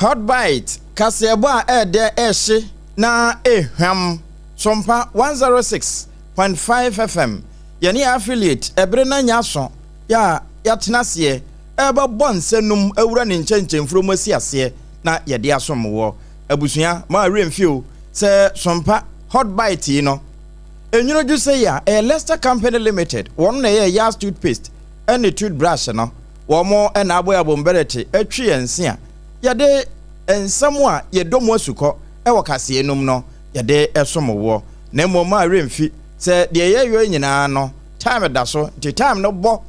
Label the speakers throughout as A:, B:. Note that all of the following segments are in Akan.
A: Hot Bite, kaseɛbɔ a ɛɛdɛ, ɛɛhye na ɛhwam. Sompa 106.5 FM, yɛne yɛ affiliate ɛbere na nya so yɛ a yɛatena aseɛ ɛbɛbɔ nsɛnum awura ne nkyɛnkyɛnfuro mu asi aseɛ na yɛde asom wɔ abusua ma awerɛ mfio sɛ Sompa Hot Bite yi no enwunu dwo sɛ yi a ɛyɛ Lester Company Limited wɔn na ɛyɛ Yas toothpaste ɛne toothbrush no. Wɔn ɛna abɔ abombɛrɛte atwi yɛn se a yɛde nsɛm a yɛdɔ mu asukɔ ɛwɔ kaseɛ num no yɛde ɛsom wɔ. Na mmom ma awerɛ mfi sɛ deɛ yɛyɔ nyinaa no, time da so, nti time no bɔ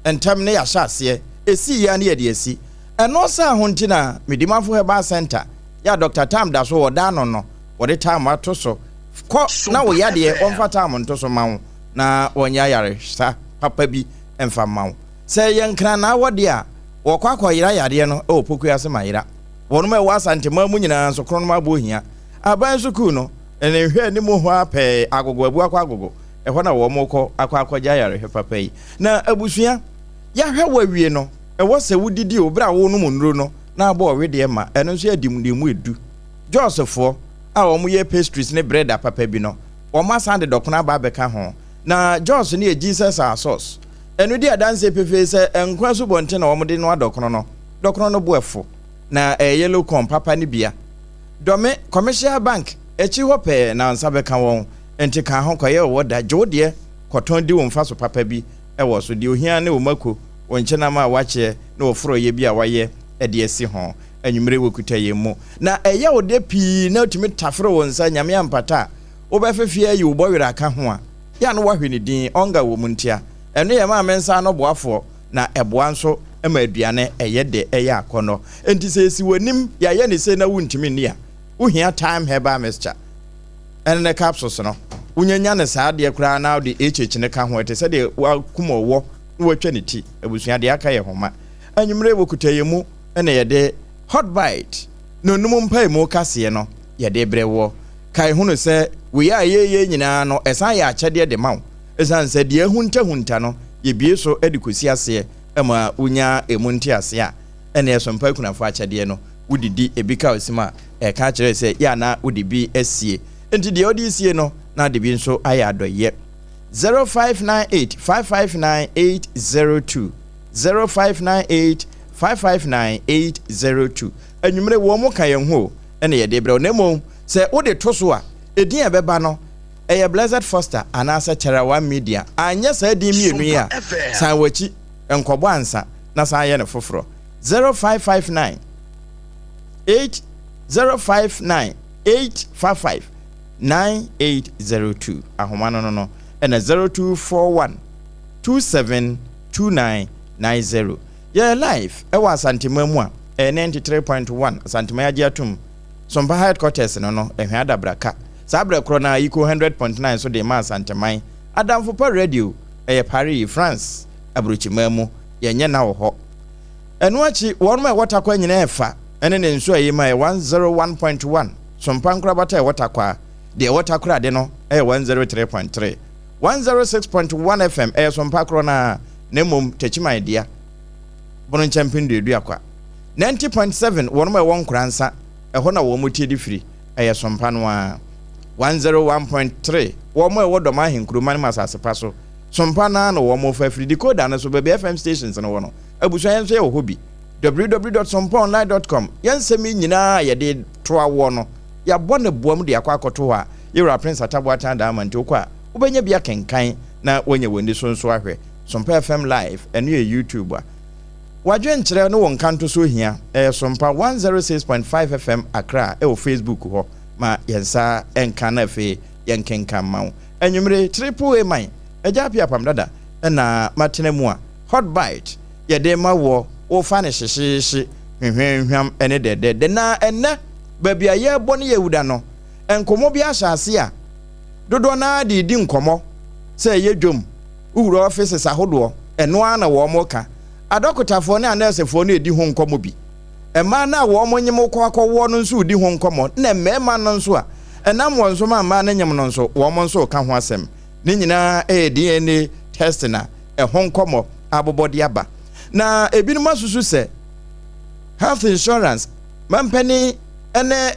A: ntɛm ne yɛahyɛ aseɛ ɛsi yia ne yɛde asi ɛno saa ho. Nti na Medimafo Herbal Center yɛ Dr. Tam da so wɔ da no wɔde time ato so kɔ na wo yadeɛ wɔmfa time nto so ma wo na wɔnyɛ ayaresa papa bi mfa ma wo. Sɛ yɛ nkran na awɔ deɛ a wɔkɔ akɔyera yadeɛ no ɛwɔ Pokua ase ma yera wɔnom a ɛwɔ Asanteman mu nyinaa nso kronom abɔ ohia aban sukuu no ɛne nhwɛ anim hɔ apɛɛ Agogo abu akɔ Agogo ɛhɔ na wɔn kɔ akɔgye ayarehwɛ papa yi. Na abusua yɛahwɛ wɔ awie no, ɛwɔ sɛ wodidi o bere a wɔnom nnuro no na abɔ ɔwedeɛ ma ɛno nso yɛ dimdimu edu. Jɔsfoɔ a wɔn yɛ pastries ne bread apapa bi no, wɔn asan de dɔkono aba abɛka ho. Na Jos no yɛ Jesus Our Source. Ɛno di adanseɛ pefee sɛ nkwa asubɔnten na wɔn de no adɔkono no. Dɔkono no bo ɛfo na ɛyɛ yellow corn papa ne bia. Dɔme Commercial Bank akyi hɔ pɛɛ na nsa bɛka wɔn. Nti ka ho kɔyɛ wɔ da gye wo deɛ kɔtɔn di wo mfa so papa bi ɛwɔ so. Deɛ ohia ne wo mako, wo nkyenam a wakyeɛ ne wo forɔyɛ bi a wayɛ ɛde asi ho. Anwummere wɔkuta yɛn mu na ɛyɛ wo de pii na wotumi tafere wo nsa. Nyame ampata a wobɛfefeɛ ayi wo bɔwerɛ aka ho a yɛ a no woahwɛ ne din ɔnga wɔ mu. Ntia ɛno yɛ maa me nsa ano boafoɔ na ɛboa nso ma aduane ɛyɛ de ɛyɛ akɔnnɔ. Enti sɛ ɛsi w'anim yɛayɛ ne sei na wontumi nni a, wohia Time Herbal Mixture ɛne ne capsules no. Wonyanya ne saa adeɛ koraa na wode HH ne ka ho, ɛte sɛ deɛ wakum ɔwɔ na watwa ne ti. Abusua, deɛ aka yɛ homa. Anwummere wɔkuta yɛn mu ɛna yɛde Hot Bite na onum mpaemu kaseɛ no yɛde brɛ wɔ. Kae hunu sɛ wei a yɛyɛ nyinaa no ɛsan yɛ akyɛdeɛ de ma wo, ɛsiane sɛ deɛ ahuntahunta no yɛbie so de kɔsi aseɛ ma wonya emu nteaseɛ a ɛne ɛsompa akunafo akyɛdeɛ no. Wodidi ebi ka osim a ɛka kyerɛ sɛ yɛ ana wode bi asie, nti deɛ wode sie no na de bi nso ayɛ adɔyɛ. 0598 559 802, 0598 559 802. Anwummere wɔn mo ka yɛn ho o ɛna yɛde brɛ wo. Na mmom sɛ wode to so a, edin a ɛbɛba no ɛyɛ Blessed Foster anaasɛ Terawa Media. Anyɛ saa din mmienu yi a, san w'akyi nkɔbɔ ansa na san yɛ no foforɔ. 0559 8059 855 9802 ahoma no ɛna 0241 272990. Yɛyɛ live ɛwɔ Asantema mu a ɛyɛ 93.1 Asantema agye atom Sompa headquarters no ɛhwɛ adabraka. Saa berɛ korɔ no a Eco 100.9 so de ma Asanteman Adamfo Pa Radio, ɛyɛ Paris, France aburokyiman mu. Yɛnyɛ na wɔ hɔ. Ɛno akyi wɔn a ɛwɔ Takwa nyinaa ɛfa ɛne ne nso a ɛyi ma yɛ 101.1 Sompa nkorabata a ɛwɔ Takwa. Deɛ ɛwɔ Takorade no ɛyɛ 103.3, 106.1 FM ɛyɛ Sompa korɔ no a, na mmom Takyiman dea bono nkyɛmpem duadua kwa. 90.7 wɔn a ɛwɔ Nkoransa, ɛhɔ na wɔn tie de firi, ɛyɛ Sompa no a. 101.3 wɔn a ɛwɔ Dɔm ahenkuruma no mu asase pa so, Sompa no na wɔn fa firi decoder no so. Baabi FM stations no wɔ no, abusua, yɛn nso yɛwɔ hɔ bi. www.sompaonline.com. Yɛn nsɛm yi nyinaa yɛde to awoɔ no, yɛabɔ ne boam de akɔ akɔto hɔ a yɛwura Prince Ataboatan daa ma. Nti wokɔ a wobɛnya bi akenkan na woanya w'ani so nso ahwɛ Sompa FM live. Ɛno yɛ YouTube a wadwenkyerɛ ne wo nkanto so hia. Ɛyɛ Sompa 106.5 FM Accra ɛwɔ Facebook hɔ ma yɛn nsa nka na afei yɛnkenkan ma wo. Anwummere Triple A man agya apia apam dada ɛna matena mu a Hot Bite yɛde ma wɔ wofa ne hyehyeehye hwehwɛnhwam ne dɛdɛdɛ. Na ɛnɛ baabi a yɛrebɔ no yɛwuda no, nkɔmmɔ bi ahyɛ ase a dodoɔ naa de di nkɔmmɔ sɛ ɛyɛ dwom wowura offices ahodoɔ. Ɛno ara na wɔn ka. Adɔkotafoɔ ne anɛɛsefoɔ no edi ho nkɔmmɔ bi. Mmaa no a wɔn nyem kɔ akɔwoɔ no nso di ho nkɔmmɔ, na mmarima no nso a ɛnam wɔn nso ma mmaa no nyem no nso, wɔn nso ka ho asɛm. Ne nyinaa ɛyɛ DNA test na ɛho nkɔmmɔ abobɔ de aba. Na ebinom asusu sɛ health insurance Mampanin ne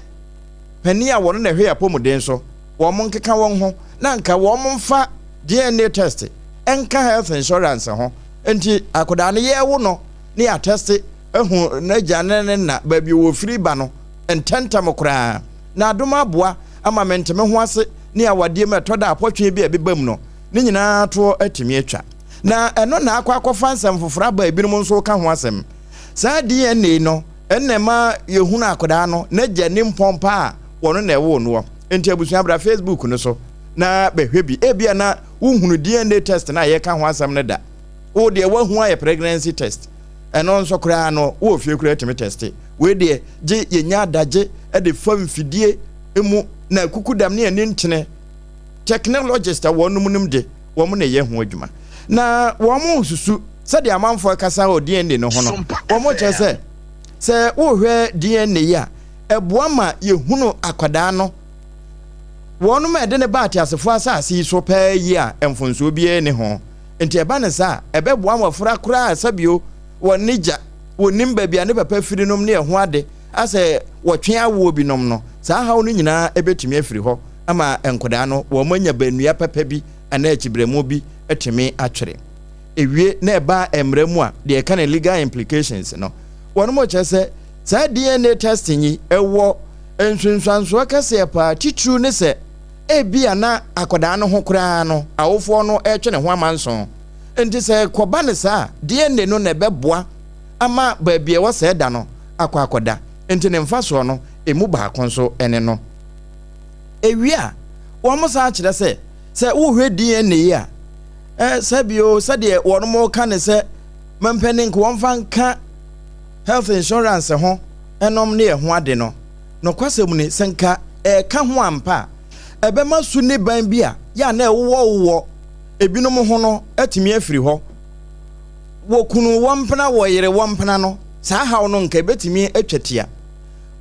A: panin a wɔno na ɛhwɛ yɛn apɔmuden so, wɔn nkeka wɔn ho na anka wɔn mfa DNA test nka health insurance ho. Nti akwadaa no yɛrewo no ne yɛatɛste ahu n'agya ne ne na baabi a wɔfiri ba no ntɛntɛm koraa. Na adom aboa ama mente me ho ase ne awadeɛ mu ɛtɔ da apɔtwe bi a ɛbɛba mu no, ne nyinaa toɔ atumi atwa. Na ɛno na akɔ akɔfa nsɛm foforɔ aba a ebinom nso reka ho asɛm. Saa DNA no na ɛma yɛhunu akwadaa no n'agya nimpɔn paa a wɔno na ɛwoo noɔ. Enti abusua bra Facebook no so na bɛhwɛ bi. Ebia na wonhunu DNA test no a yɛreka ho asɛm no da. Wo deɛ woahu ayɛ pregnancy test. Ɛno nso koraa no wowɔ fie koraa tumi teste. Wei deɛ gye yɛnya adagye de fa mfidie mu na akukudam ne ani ntene. Technologist a wɔnom nim de, wɔn na ɛyɛ ho adwuma. Na wɔn susu sɛdeɛ amanfoɔ kasa wɔ DNA no ho no, wɔn kyerɛ sɛ sɛ wohwɛ DNA yi a, ɛboa ma yɛhunu akwadaa no. Wɔnom a ɛde ne ba ateasefoɔ asase yi so paa yi a mfonsoɔ biara nni ho. Nti ɛba no saa a, ɛbɛboa mmɔfra koraa sɛbio wɔn ne gya, wɔnim baabi a ne papa firi nom ne ɛho ade, asɛ wɔtwe awoɔ bi nom no, saa haw no nyinaa ɛbɛtumi afiri hɔ ama nkwadaa no wɔn anya bannua papa bi anaa akyibrɛmu bi atumi atwere. Ɛwie na ɛba mmara mu a, deɛ ɛka ne legal implications no, wɔnom kyerɛ sɛ saa DNA testing yi ɛwɔ nsunsuansoɔ kɛseɛ paa, titiriw ne sɛ ebia na akwadaa no ho koraa no awofoɔ no retwe ne ho amanson. Nti sɛ ɛkɔba no saa a, DNA no na ɛbɛboa ama baabi a ɛwɔ sɛ ɛda no akɔ akɔda. Nti ne mfasoɔ no, ɛmu baako nso ne no. Ɛwie a, wɔn san kyerɛ sɛ, sɛ wohwɛ DNA yi a, sɛbio sɛdeɛ wɔn ka ne sɛ mampanin nka wɔmfa nka health insurance ho nom ne ɛho ade no, nokwasɛm ni, sɛ nka ɛreka ho ampa a, ɛbɛma su ne ban bi a yɛ a na ɛwowɔwowɔ ebinom ho no atumi afiri hɔ. Wɔkunu wɔn mpena, wɔyere wɔn mpena no, saa haw no nka ɛbɛtumi atwa tia.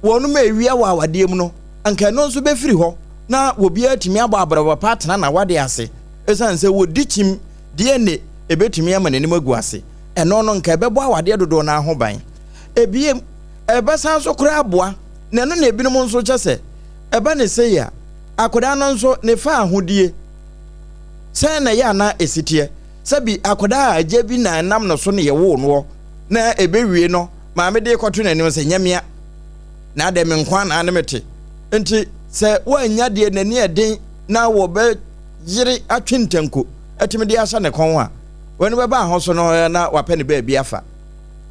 A: Wɔnom a ɛwia wɔ awadeɛ mu no, anka ɛno nso bɛfiri hɔ na obiara atumi abɔ abrabɔ pa atena n'awadeɛ ase. Ɛsiane sɛ wɔdi kyim deɛ ne ɛbɛtumi ama n'anim agu ase. Ɛno no nka ɛbɛbɔ awadeɛ dodoɔ no ara ho ban. Ebiem, ɛbɛsan nso koraa aboa, na ɛno na ebinom nso kyɛ sɛ ɛba ne sei a, akwadaa no nso ne fa ahodie sɛn na ɛyɛ ana ɛsi teɛ. Sɛbi akwadaa a agya bi na ɛnam no so ne yɛwoo noɔ na ɛbɛwie no maame de kɔto n'anim sɛ nyɛ na adɛ me nko anaa ne mete. Nti sɛ woannya deɛ n'ani ɛden na wɔbɛyere atwe ntanko atumi de ahyɛ ne kɔn a, wɔn bɛba aho so no na wapɛ ne baabi afa.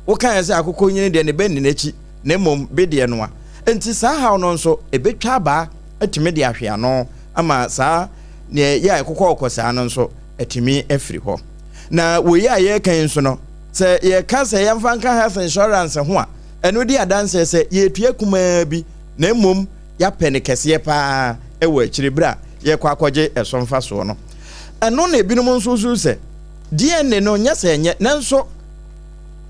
A: Wokaeɛ sɛ akokɔ nyini deɛ ne ba nni n'akyi na mmom bedeɛ noa. Enti saa haw no nso ɛbɛtwa abaa atumi de ahwe ano ama saa neɛ yɛ a ɛkokɔɔkɔ saa no nso atumi afiri hɔ. Na wei a yɛreka yi nso no, sɛ yɛka sɛ yɛmfa nka health insurance ho a, ɛno di adanseɛ sɛ yɛretua kumaa bi na mmom yɛapɛ no kɛseɛ paa wɔ akyire berɛ a yɛrekɔ akɔgye ɛso mfasoɔ no. Ɛno na ebinom nso su sɛ DNA no nyɛ sɛ ɛnyɛ nanso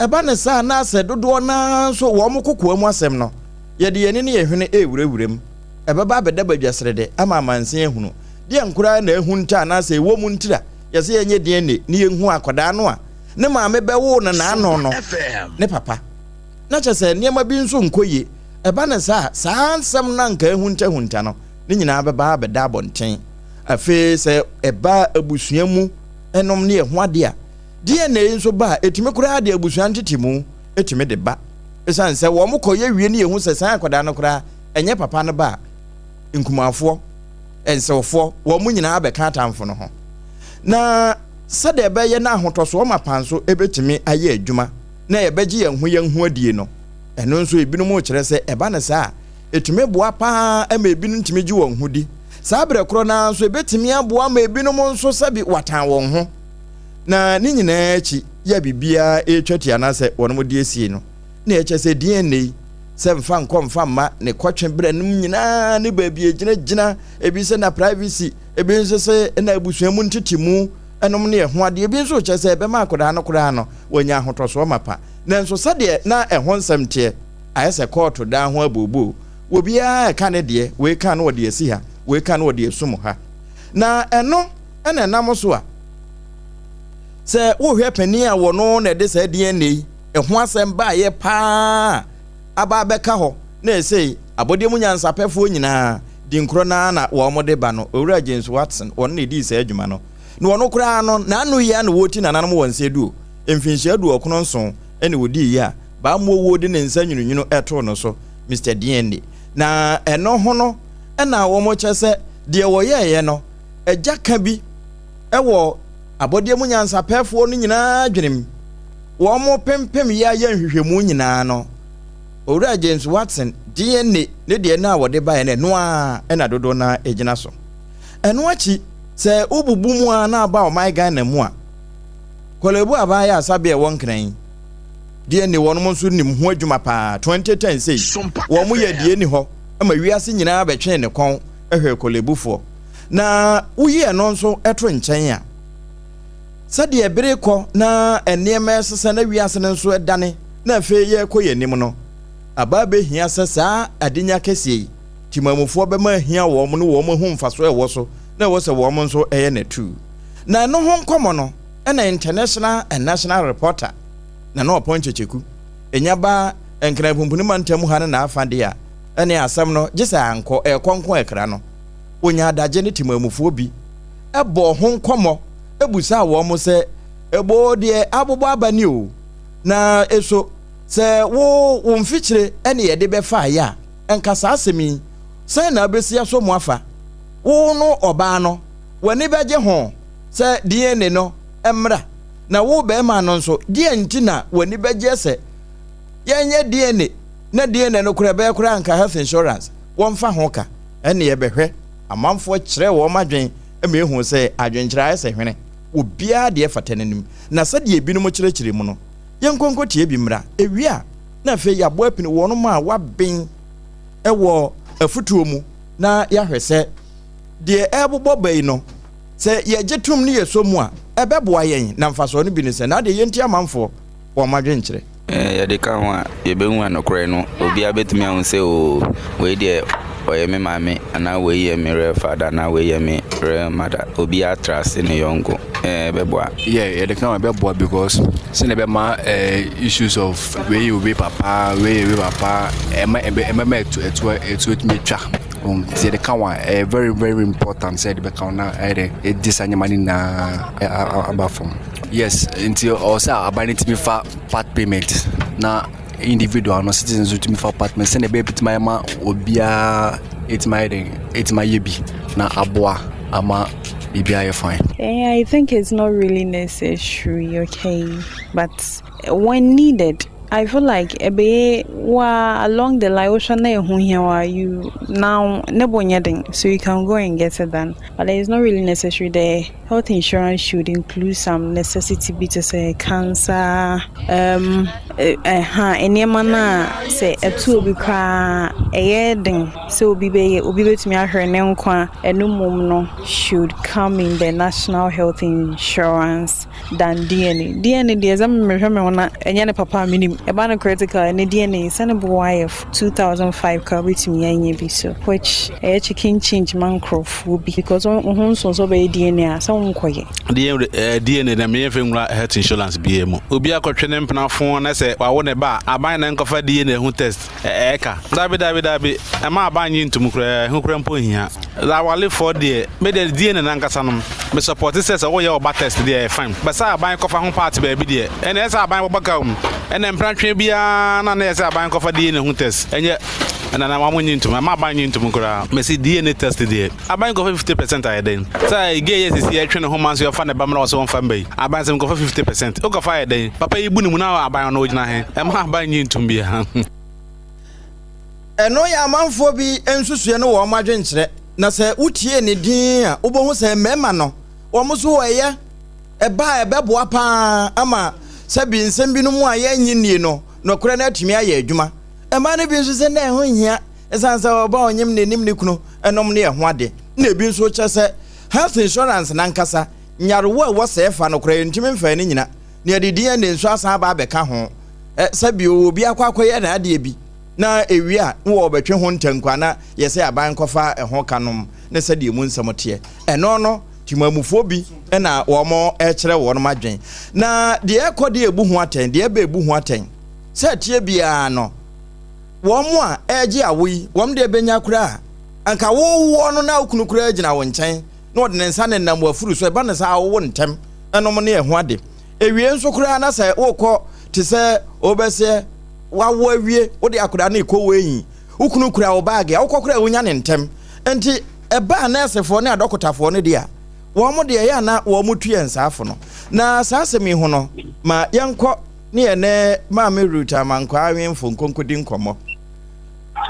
A: Ɛba no saa na sɛ dodoɔ no ara nso wɔn kokoa mu asɛm no, yɛde yɛn ani ne yɛn hwene rewurawura mu. Ɛbɛba abɛda badwasrɛdɛ ama amansan ahunu. Deɛn koraa na ahunta anaasɛ ɛwɔ mu ntira yɛsɛ yɛnyɛ DNA na yɛnhu akwadaa no a ne maame bɛwoo no n'ano no ne papa. Na kyerɛ sɛ nneɛma bi nso nkɔ yie. Ɛba no saa a, saa nsɛm no a anka ahuntahunta no, ne nyinaa bɛba abɛda abɔnten. Afei sɛ ɛba abusua mu nom ne ɛho adeɛ a, DNA nso ba a, ɛtumi koraa de abusua ntetemu tumi de ba. Ɛsiane sɛ wɔn kɔyɛ wie ne yɛhu sɛ saa akwadaa no koraa ɛnyɛ papa no ba a, nkumafoɔ, nsewfoɔ, wɔn nyinaa bɛka atamfo no ho. Na sɛdeɛ ɛbɛyɛ na ahotɔsoɔ mapa nso ɛbɛtumi ayɛ adwuma na yɛbɛgye yɛn ho yɛn ho adie no, ɛno nso ebinom rekyerɛ sɛ ɛba no saa a, ɛtumi boa paa ma ebinom tumi gye wɔn ho di. Saa berɛ korɔ no ara nso ɛbɛtumi aboa ma ebinom nso sɛbi wɔatan wɔn ho. Na ne nyinaa akyi, yɛ a biribiara retwa ti anaasɛ wɔn de asie no, na ɛkyɛ sɛ DNA yi, sɛ mfa nkɔ mfa mma ne kɔtwe berɛ nom nyinaa ne baabi egyinagyina, ebi sɛ na privacy, ebi nso sɛ na abusua mu ntetemu nom ne ɛho adeɛ, ebi nso kyerɛ sɛ ɛbɛma akwadaa no koraa no wanya ahotɔsoɔ mapa. Nanso sɛdeɛ na ɛho nsɛm teɛ, ayɛ sɛ kɔɔto daa ho abooboo, obiara ɛka ne deɛ, wei ka no wɔde asi ha, wei ka no wɔde asum ha. Na ɛno na ɛnam so a, Sɛ wohwɛ panin a wɔno na ɛde saa DNA yi ɛho asɛm baeɛ paa aba abɛka hɔ. Na ɛsei, abɔdeɛ mu nyansapɛfoɔ nyinaa, din korɔ no ara na wɔn de ba no, Owura James Watson, ɔno na ɛdii saa adwuma no. Na ɔno koraa no, n'ano yi ara na wɔreti nananom wɔ nsa du o, mfinhyia 97 na ɔdiiɛ a Baamuowuo de ne nsa nwununwunu too no so, Mister DNA. Na ɛno ho no na wɔkyerɛ sɛ deɛ wɔyɛeɛ no, agya ka bi wɔ abɔdeɛ mu nyansapɛfoɔ no nyinaa adwenem. Wɔpempem yɛ ayɛ nhwehwɛmu nyinaa no, Owura James Watson DNA ne deɛ no a wɔde baeɛ no, ɛno ara na dodoɔ no ara gyina so. Ɛno akyi, sɛ wobubu mu ara na aba ɔman Ghana mu a, Korle-Bu Aban Ayaresabea a ɛwɔ Nkran yi, DNA wɔnom nso nim ho adwuma paa. 2010 sei, wɔn yɛ deɛ ɛni hɔ ma wiase nyinaa bɛtwee ne kɔn hwɛɛ Korle-Bufoɔ. Na woyi ɛno nso to nkyɛn a, sɛdeɛ bere kɔ na nneɛma resesa na wiase no nso dane na afei yɛrekɔ yɛn anim no, aba abɛhia sɛ saa adenya kɛseɛ yi, temanmufoɔ bɛma ahia wɔn ne wɔn ahu mfasoɔ a ɛwɔ so na ɛwɔ sɛ wɔn nso yɛ no atuu. Na ɛno ho nkɔmmɔ no na International and National Reporter Nana Ɔpɔn Kyekyeku nya ba Nkran Pumpuni mantam ha ne n'afa de a, ɛne asɛm no gye sɛ ankɔ, ɛrekɔ nko a ɛkra no. Wɔnyaa adagye ne temanmufoɔ bi bɔɔ ho nkɔmmɔ busaa wɔn sɛ, Eboo deɛ abobɔ aba ni o, na eso sɛ wo wo mfikyire ne yɛde bɛfaeɛ a, nka saa asɛm yi, sɛn na wobɛsi asɔ mu afa? Wo no ɔbaa no, w'ani bɛgye ho sɛ DNA no mmra? Na wo barima no nso, deɛn nti na w'ani bɛgyeɛ sɛ yɛnyɛ DNA na DNA no koraa ɛbɛyɛ koraa nka health insurance wɔmfa ho ka? Ɛnneɛ bɛhwɛ, amanfoɔ kyerɛɛ wɔn adwene ma ɛhuu sɛ adwenkyerɛ ayɛ sɛ hwene, obiara deɛ fata n'anim. Na sɛdeɛ ebinom kyerɛkyerɛ mu no, yɛnkɔ nkɔtie bi mmra. Ɛwie a, na afei yɛabɔ apini wɔnom a wɔaben wɔ afotuo mu na yɛahwɛ sɛ deɛ ɛrebobɔ ba yi no, sɛ yɛgye tom ne yɛsɔ mu a, ɛbɛboa yɛn. Na mfasoɔ no bi ne sɛ, na adeɛ yɛnti amanfoɔ wɔn adwenkyerɛ.
B: Yɛde ka ho a, yɛbɛhu a nokorɛ no, obiara bɛtumi ahu sɛ oo, wei deɛ ɔyɛ me maame anaa wei yɛ me real father anaa wei yɛ me real mother. Obiara tra ase ne yɔnko. Ɛbɛboa.
C: Yeah, yɛde ka ho a ɛbɛboa because sɛnea ɛbɛma issues of wei yɛ obi papa, wei yɛ wei papa, ɛma ɛbɛma ɛto ɛto ɛto atumi atwa. Nti yɛde ka ho a ɛyɛ very very important sɛ yɛde bɛka ho na ayɛ dɛ ɛdi saa nneɛma no nyinaa aba fam. Yes, nti ɔwɔ sɛ aban no tumi fa part payment na individual no citizen nso tumi fa part payment sɛnea ɛbɛyɛ bɛtumi ayɛ ma obiara ɛtumi ayɛ dɛn ɛtumi ayɛ bi na aboa ama biribi ayɛ fine.
D: Eh, I think it's not really necessary, okay, but when needed, I feel like ɛbɛyɛ wa along the line wohwɛ na ɛho hia wa you now ne bo nyɛ den so you can go and get it done but it's not really necessary the health insurance should include some necessity bi te sɛ cancer um ɛha nneɛma no a sɛ ɛto obi koraa ɛyɛ den sɛ obi bɛyɛ obi bɛtumi ahwɛ ne nkwa ɛno mmom no should come in the national health insurance than DNA. DNA deɛ sɛ mehwɛ me ho na ɛnyɛ ne papa a menim. Ɛba no critical ɛne DNA sɛ ne bo ayɛ 2005 koraa wobɛtumi anya bi so which ɛyɛ chicken change ma nkurɔfoɔ bi because wo ho nso sɛ wobɛyɛ DNA a sɛ wonkɔyɛ.
E: DNA na meyɛ mfa nwura health insurance biara mu. Obi akɔtwe ne mpena fo na sɛ wawo ne ba a, aban na nkɔfa DNA ho test. Ɛka. Dabi dabi dabi, ɛma aban nye ntum koraa, ɛho koraa mpo nhia. Awalefoɔ deɛ, me deɛ DNA no ankasa no, me support sɛ sɛ woyɛ wo ba test deɛ ɛyɛ fine. But sɛ aban kɔfa ho part baabi deɛ, ɛnna ɛyɛ sɛ aban bɔbɔ ka o. Ɛnna mpratwe biara na na ɛyɛ sɛ aban kɔfa DNA ho test. Ɛnyɛ, ɛnna na wɔn nye ntum, ɛma aban nye ntum koraa. Mese DNA test deɛ. Aban kɔfa 50% ayɛ dɛn? Sɛ gay yɛ sisi ɛtwe ne ho ma nso yɛfa ne ba mmra ɔsɛ wɔmfa mba yi. Aban sɛ mekɔfa 50%. Wokɔfa ayɛ dɛn? Papa yi bu ne mu na aban ɔno ogyina he? Ɛmma aban nnye ntom biaa.
A: Ɛno yɛ amanfoɔ bi nsusuɛ ne wɔn adwenkyerɛ, na sɛ wotie ne din a, wobɛhu sɛ mmarima no, wɔn nso wɔyɛ ɛba a ɛbɛboa pa ara ama sɛbi nsɛm binom a yɛnnye nnie no, nokorɛ no atumi ayɛ adwuma. Mmaa no bi nso sɛ na ɛho nhia ɛsiane sɛ ɔba ɔnyem na ɛnim ne kunu nom ne ɛho ade. Na ebi nso kyerɛ sɛ health insurance no ankasa, nyarewa a ɛwɔ sɛɛ fa no koraa yɛntumi mfa ne nyina, na yɛde DNA nso asan aba abɛka ho. Sɛ bio obi akɔ akɔyɛ n'adeɛ bi na ɛwie a na wɔbɛtwe ho ntankwa na yɛsɛ aban kɔfa ɛho ka nom ne sɛdeɛ emu nsɛm teɛ. Ɛno no temamufoɔ bi na wɔn kyerɛ wɔn adwen. Na deɛ ɛkɔ deɛ ɛbu ho atɛn, deɛ ɛba ɛbu ho atɛn. Sɛ ɛteɛ biara no, wɔn a ɛregye awo yi, wɔn deɛ bɛnya koraa a, anka wowoɔ no na wo kunu koraa gyina wo nkyɛn na ɔde ne nsa nenam w'afuru so, ɛba no saa a wowo ntɛm, ɛnom ne ɛho ade. Ewie nso koraa na sɛ wokɔ te sɛ wobɛseɛ wawo awie, wode akwadaa no rekɔ weighing, wo kunu kura wo baage a, wokɔ koraa a wonya no ntɛm. Nti ɛba anɛɛsefoɔ ne adɔkotafoɔ no deɛ a, wɔn deɛ ɛyɛ a na wɔn tu yɛn saafo no. Na saa asɛm yi ho no, ma yɛnkɔ ne yɛne Maame Ruth Amankwaa Awemfo nkonkodi nkɔmmɔ.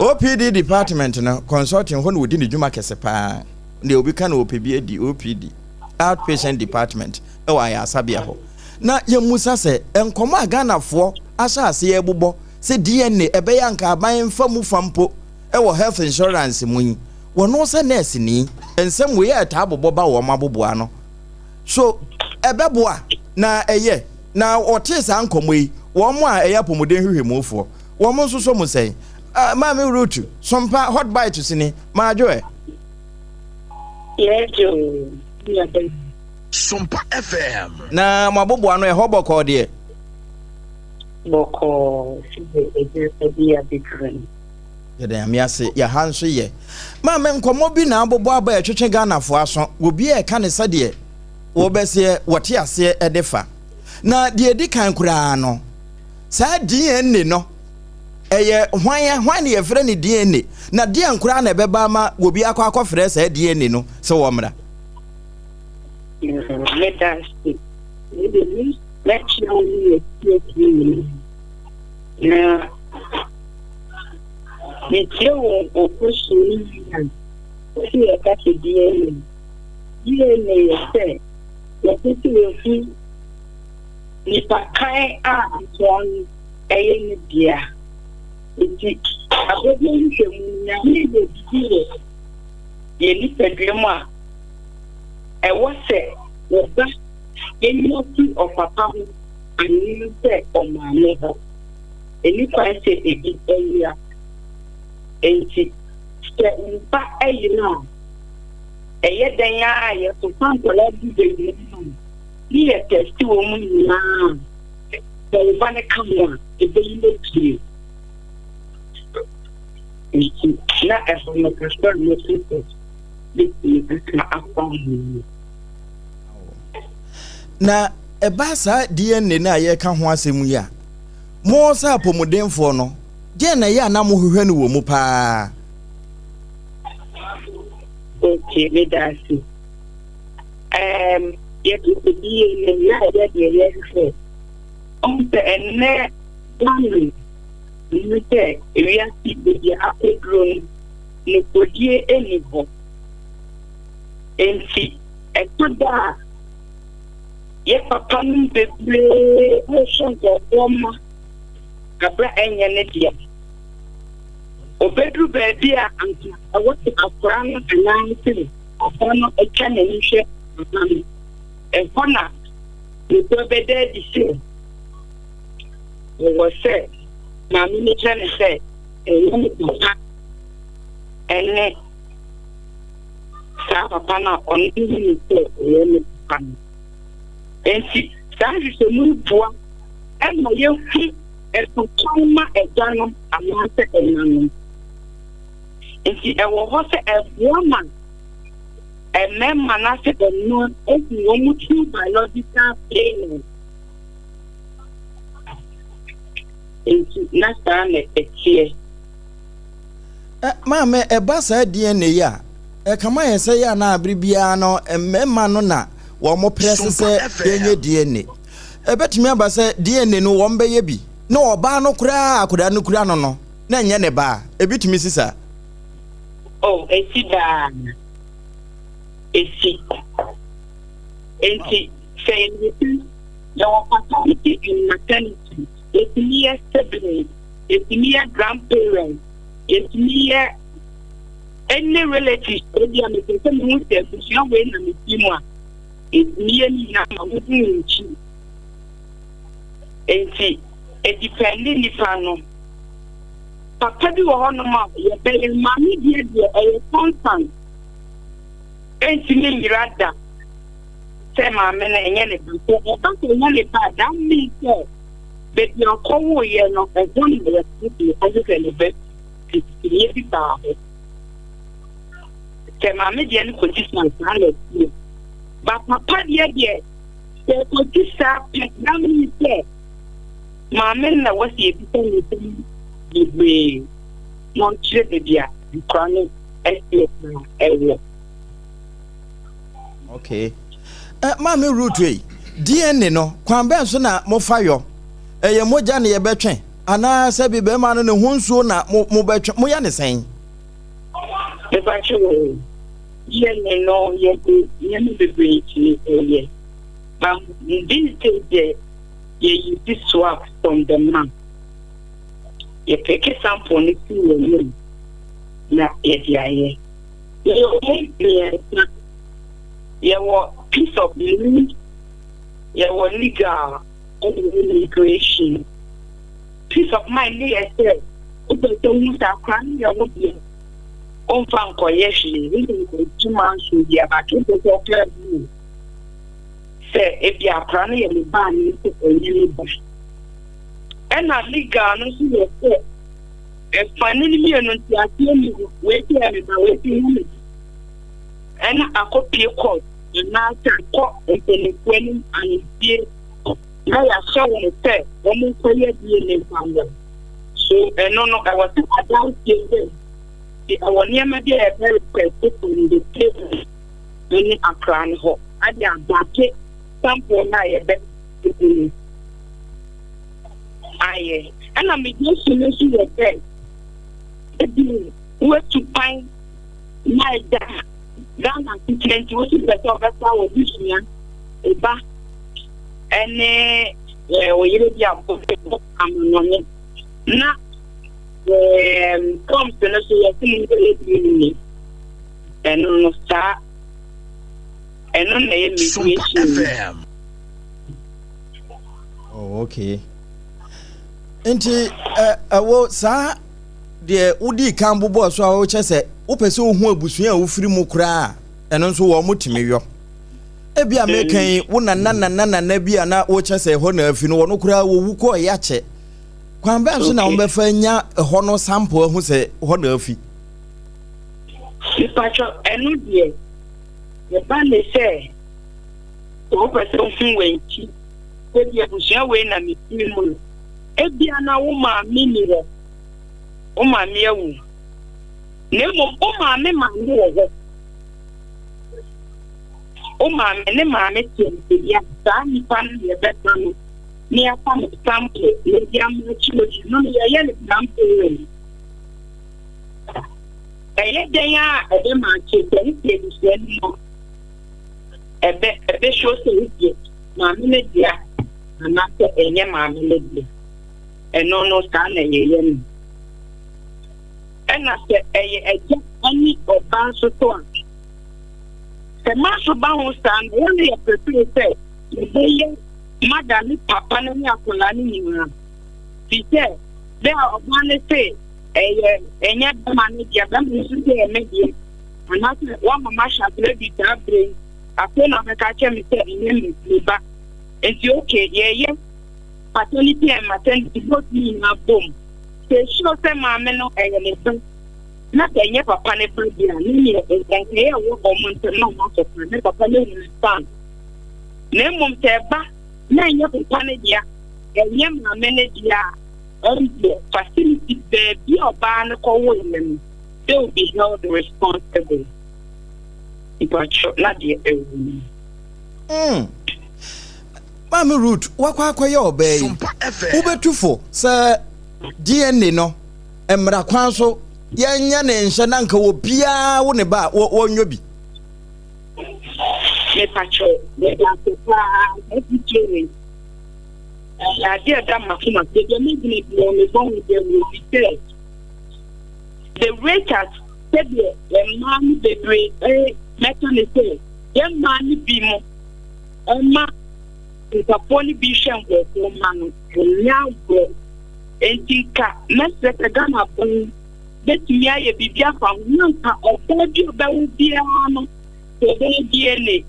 A: OPD department no, consulting hɔ na wɔdi ne dwuma kɛse paa. Deɛ obi ka na ɔpɛ bi adi, OPD, outpatient department, wɔ ayaresabea hɔ. Na yɛmmusa sɛ, nkɔmmɔ a Ghanafoɔ ahyɛ aseɛ rebobɔ sɛ DNA ɛbɛyɛ anka aban mfa mu fa mpo wɔ health insurance mu yi, wɔno sɛ nɛɛseni, nsɛm wei a ɛtaa bobɔ ba wɔn aboboa ano. So ɛbɛboa na ɛyɛ? Na wɔtee saa nkɔmmɔ yi, wɔn a ɛyɛ apɔmuden nhwehwɛmufoɔ, wɔn nso sɔ mu sɛn? Ah, Maame Ruth, Sompa, Hot Bite sini, Maadwo ɛ?
F: Yɛdwo, nua bɛn.
G: Sompa FM.
A: Na mo aboboa no, ɛhɔ bɔkɔɔ deɛ?
F: Bɔkɔɔ, sɛdeɛ agya bi abɛduru no.
A: Yɛda Nyame ase, yɛ ha nso yɛ. Maame, nkɔmmɔ bi na abobɔ aba a ɛtwetwe Ghanafoɔ aso, obi a ɛka ne sɛdeɛ wɔbɛseɛ wɔte aseɛ de fa. Na deɛ ɛdi kan koraa no, saa DNA no, ɛyɛ hwan hwan na yɛfrɛ no DNA? Na deɛn koraa na ɛbɛba ama obi akɔ akɔfrɛ saa DNA no sɛ wɔmmra?
F: Meda ase. Mɛkyerɛ wo ne yɛtietie nyinaa. Na metie wo question no yie a, wosi yɛka sɛ DNA. DNA yɛ sɛ yɛpɛ sɛ yɛhu nipa kan a ntoa no ɛyɛ ne dea. Nti abɔdeɛ nhwehwɛmu no, Nyame yɛ biribi wɔ yɛn nipadua mu a ɛwɔ sɛ wɔba yɛnya fi ɔpapa ho anaasɛ ɔmaame hɔ. Ɛni kwan sɛ ebi yera. Enti sɛ wo ba yera a, ɛyɛ dɛn ara a yɛsopa nkwadaa bi bebree no ne yɛ tɛste wɔn nyinaa a, sɛ wo ba no ka ho a, ɛbɛyi no apue. Nti na ɛhɔ no kakra a mɛka sɛ bɛtumi aka afa ho no.
A: Na ɛba saa DNA no a yɛreka ho asɛm yi a, mo sɛ apɔmudenfoɔ no, deɛn na ɛyɛ a na mohwehwɛ no wɔ mu paa?
F: Okay, meda ase. Um, yɛto sɛ DNA na ɛyɛ deɛ yɛhwehwɛ. Ɔhu sɛ ɛnnɛ Ghana ne sɛ ewiase baabi a akɔduro no, nokodie nni hɔ. Enti ɛtɔ da a yɛ papanom bebree rehwɛ nkurɔfoɔ mma aberɛ a ɛnyɛ ne dea. Ɔbɛduru baabi a anka ɛwɔ sɛ akwadaa no anaasɛ ɔba no atwa n'ani hwɛ papa no. Ɛhɔ na nokorɛ bɛda adi sɛ ɛwɔ sɛ maame no kyerɛ no sɛ ɛnyɛ ne papa ɛne saa papa no a ɔno hu no sɛ ɔyɛ ne papa no. Enti saa nhwehwɛmu yi boa ma yehu ɛso kwan ma agya no anaasɛ ɛna no. Enti ɛwɔ hɔ sɛ ɛboa ma mmarima anaasɛ mmaa ahu wɔn true biological parents. Enti na saa na ɛteɛ.
A: Maame, ɛba saa DNA yi a, ɛkama yɛ sɛ yɛ anaa bere biara no mmarima no na wɔn prɛse sɛ yɛnyɛ DNA. Ɛbɛtumi aba sɛ DNA no wɔn bɛyɛ bi na ɔbaa no koraa akwadaa no kura no no na ɛnyɛ ne ba a, ebi tumi si saa.
F: Oh, esi daa. Esi. Enti sɛ yɛyɛ yɛwɔ paternity and maternity, yɛtumi yɛ siblings, yɛtumi yɛ grandparents, yɛtumi yɛ any relatives ebi a mepɛ sɛ mehu sɛ abusua wei na mefi mu a, yɛtumi yɛ ne nyinaa ma wohu wo nkyi. Enti ɛdipɛnde nipa no. Papa bi wɔ hɔnom a yɛbɛyɛ maame deɛ deɛ ɛyɛ constant. Ɛntumi nyera da sɛ maame no ɛnyɛ ne ba. Sɛ ɛba sɛ ɛnyɛ ne ba a, that means sɛ baabi a ɔkɔwoeɛ no, ɛhɔ na yɛkɔhwehwɛ ne ba. nsusuiɛ bi baa hɔ. Sɛ maame deɛ no kɔsi saa saa na ɛteɛ. Ba papa deɛ deɛ sɛ ɛkɔsi saa pɛ na menim sɛ maame no na wɔsi ebisa ne nsɛm bebree na ɔnkyerɛ baabi a nkora no ɛteɛ paa ɛwɔ.
A: Okay. Eh, maame Ruth ei, DNA no, kwan bɛn so na mofa yɔ? Ɛyɛ mogya na yɛbɛtwe anaasɛ bi bɛrima no ne ho nsuo na mobɛtwe? Moyɛ ne sɛn?
F: Mepakyɛ wo, DNA no yɛde nneɛma bebree tumi ɛyɛ. But these days deɛ yɛ use swab from the man. Yɛpeke sample no fi wɔ mu na yɛde ayɛ. Yɛwɔ mu mmiɛnsa. Yɛwɔ peace of mind, yɛwɔ legal, ɛna immigration. Peace of mind ne yɛ sɛ wopɛ sɛ wohu sɛ akora no yɛ wo deɛ womfa nkɔyɛ hwee wode nkɔtuma nso bi abato wopɛ sɛ ɔkra bi sɛ ebi akora no yɛ ne ba ne sɛ ɛnyɛ ne ba. Ɛna legal no nso yɛ sɛ ɛfa no no mmienu nteaseɛ ni hɔ wei sɛ yɛ me ba wei sɛ yɛ me ba ɛna akɔpie court anaasɛ akɔ mpanimfoɔ anim ahemfie na yɛahyɛ wɔn sɛ wɔn nkɔyɛ DNA mfa mmra. So ɛno no ɛwɔ sɛ adanseɛ bɛ nti ɛwɔ nneɛma bi a yɛbɛ request from the parents ne akora no hɔ ade abake sample no a yɛbɛ no ayɛ. Ɛna mediation no nso yɛ sɛ ebi woatu kwan na agya Ghana asetena nti wosi pɛ sɛ ɔbɛfa wɔ busua ba ɛne ɔyere bi a wɔbɛkɔ amanɔne na forms no so yɛse mo nkɔyɛ bi ni ɛno no saa ɛno na ɛyɛ mediation.
A: Oh, okay. Nti ɛwɔ saa deɛ wodii kan bobɔɔ so a wokyɛ sɛ wopɛ sɛ wohu abusua a wofiri mu koraa a, ɛno nso wɔn tumi yɔ. Ebi a meka yi, wo nana nana nana bi a na wokyɛ sɛ ɛhɔ na afi no, wɔn koraa wɔwu kɔɔ yɛ akyɛ. Kwan bɛn so na wɔbɛfa anya ɛhɔ no sample ahu sɛ hɔ na afi?
F: Mipatwɔ ɛno deɛ ɛba ne sɛ sɛ wopɛ sɛ wohu wɔn akyi ebi abusua wei na mefiri mu no ebia na wo maame ni hɔ wo maame awu na mmom wo maame maame wɔ hɔ wo maame ne maame te ebia saa nipa no na yɛbɛfa no na yɛafa no sample na yɛde ama akyerɛ bi no no yɛyɛ no grandparent ɛyɛ dɛn a ɛbɛma akyɛ sɛ wote abusua no mu a ɛbɛ ɛbɛhyɛ sɛ wodeɛ maame no dea anaasɛ ɛnyɛ maame no dea ɛno no saa na yɛyɛ no. Ɛna sɛ ɛyɛ agya ne ɔba nso so a, sɛ ma nso ba ho saa no, wɔn yɛ prefer sɛ yɛbɛyɛ mada ne papa no ne akwadaa no nyinaa. Fi sɛ bɛ a ɔbaa no se ɛyɛ ɛnyɛ bɛma no deɛ, bɛma no nso sɛ ɛyɛ me deɛ, anaasɛ wɔama mahyɛ aseɛ adi saa berɛ yi, afei na ɔbɛka akyerɛ me sɛ ɛnyɛ me ba. Nti okay, yɛyɛ paternity and maternity both ne nyinaa bom. Sɛ ɛhyia sɛ maame no ɛyɛ ne ba na sɛ ɛnyɛ papa ne ba bi a ne neɛ nkɔnkɔyɛ ɛwɔ wɔn ntam na wɔn asɔpa ne papa no hu ne fan. Na mmom sɛ ɛba na ɛnyɛ papa ne dea ɛnyɛ maame ne dea a ɛndeɛ facility baabi a ɔbaa no kɔwoeɛ no they will be held responsible. Mpakyɛ na deɛ ɛwɔ mu.
A: Mm. Maame Ruth, wakɔ akɔyɛ ɔbaa yi, wobɛtu fo sɛ DNA no mmara kwan so yɛnyɛ ne nhyɛ na nka obiara wo ne ba a wɔnyɔ bi.
F: Mepakyɛ meda ase paa afutuo wei ɛyɛ adeɛ ɛda m'akoma so deɛ megyina biara mebɔ ho dawuro bi sɛ the rate at sɛdeɛ mmaa no bebree mɛka ne sɛ yɛn mmaa no bi mo ɛma nkurɔfoɔ no bi hwɛ nkurɔfoɔ mma no ɛnyɛ agorɔ nti nka mɛsrɛ sɛ Ghana bɔn bɛtumi ayɛ biribi afa ho na nka ɔbaa bi ɔbɛwo biara no sɛ ɔbɛyɛ DNA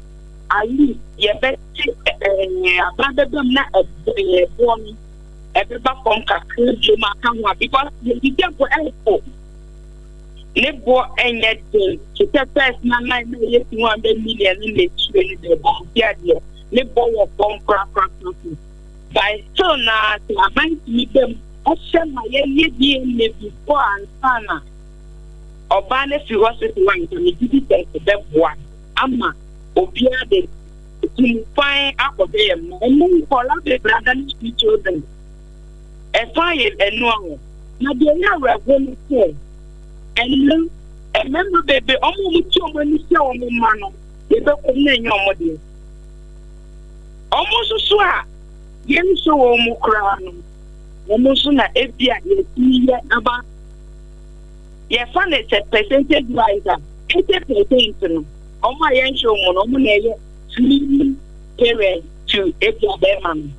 F: at least yɛbɛte ɛɛ aba bɛba mu na ɛboɔ no ɛbɛba fam kakra biom aka ho a because yɛdidi mpo ɛmpo. Ne boɔ nyɛ den te sɛ first na na na ɛyɛ 200 million ne na akyire no deɛ baabi a deɛ ne bɔ wɔ fam korakorakora. But still na sɛ aban tumi ba mu ɛhyɛ ma yɛyɛ DNA before ansa na ɔbaa no afiri hospital a nka megye di sɛ ɛbɛboa ama obiara de tum fan akɔhwɛ yɛn mma. Ɛnnɛ nkɔla bebree adane street children. Ɛfa yɛ ɛno a na deɛ ɛyɛ awerɛhoɔ ne sɛ ɛnnɛ mmarima bebree wɔn a wɔte wɔn ani sɛ wɔn mma no yɛbɛkɔ mu na ɛnyɛ wɔn deɛ. Wɔn nso so a yɛnhwɛ wɔn mu koraa no wɔn nso na ebi a yɛtumi yɛ aba yɛfa no sɛ percentage wise a 80% no wɔn a yɛnhwɛ wɔn no wɔn na ɛyɛ free parents to ebi a bɛrima no.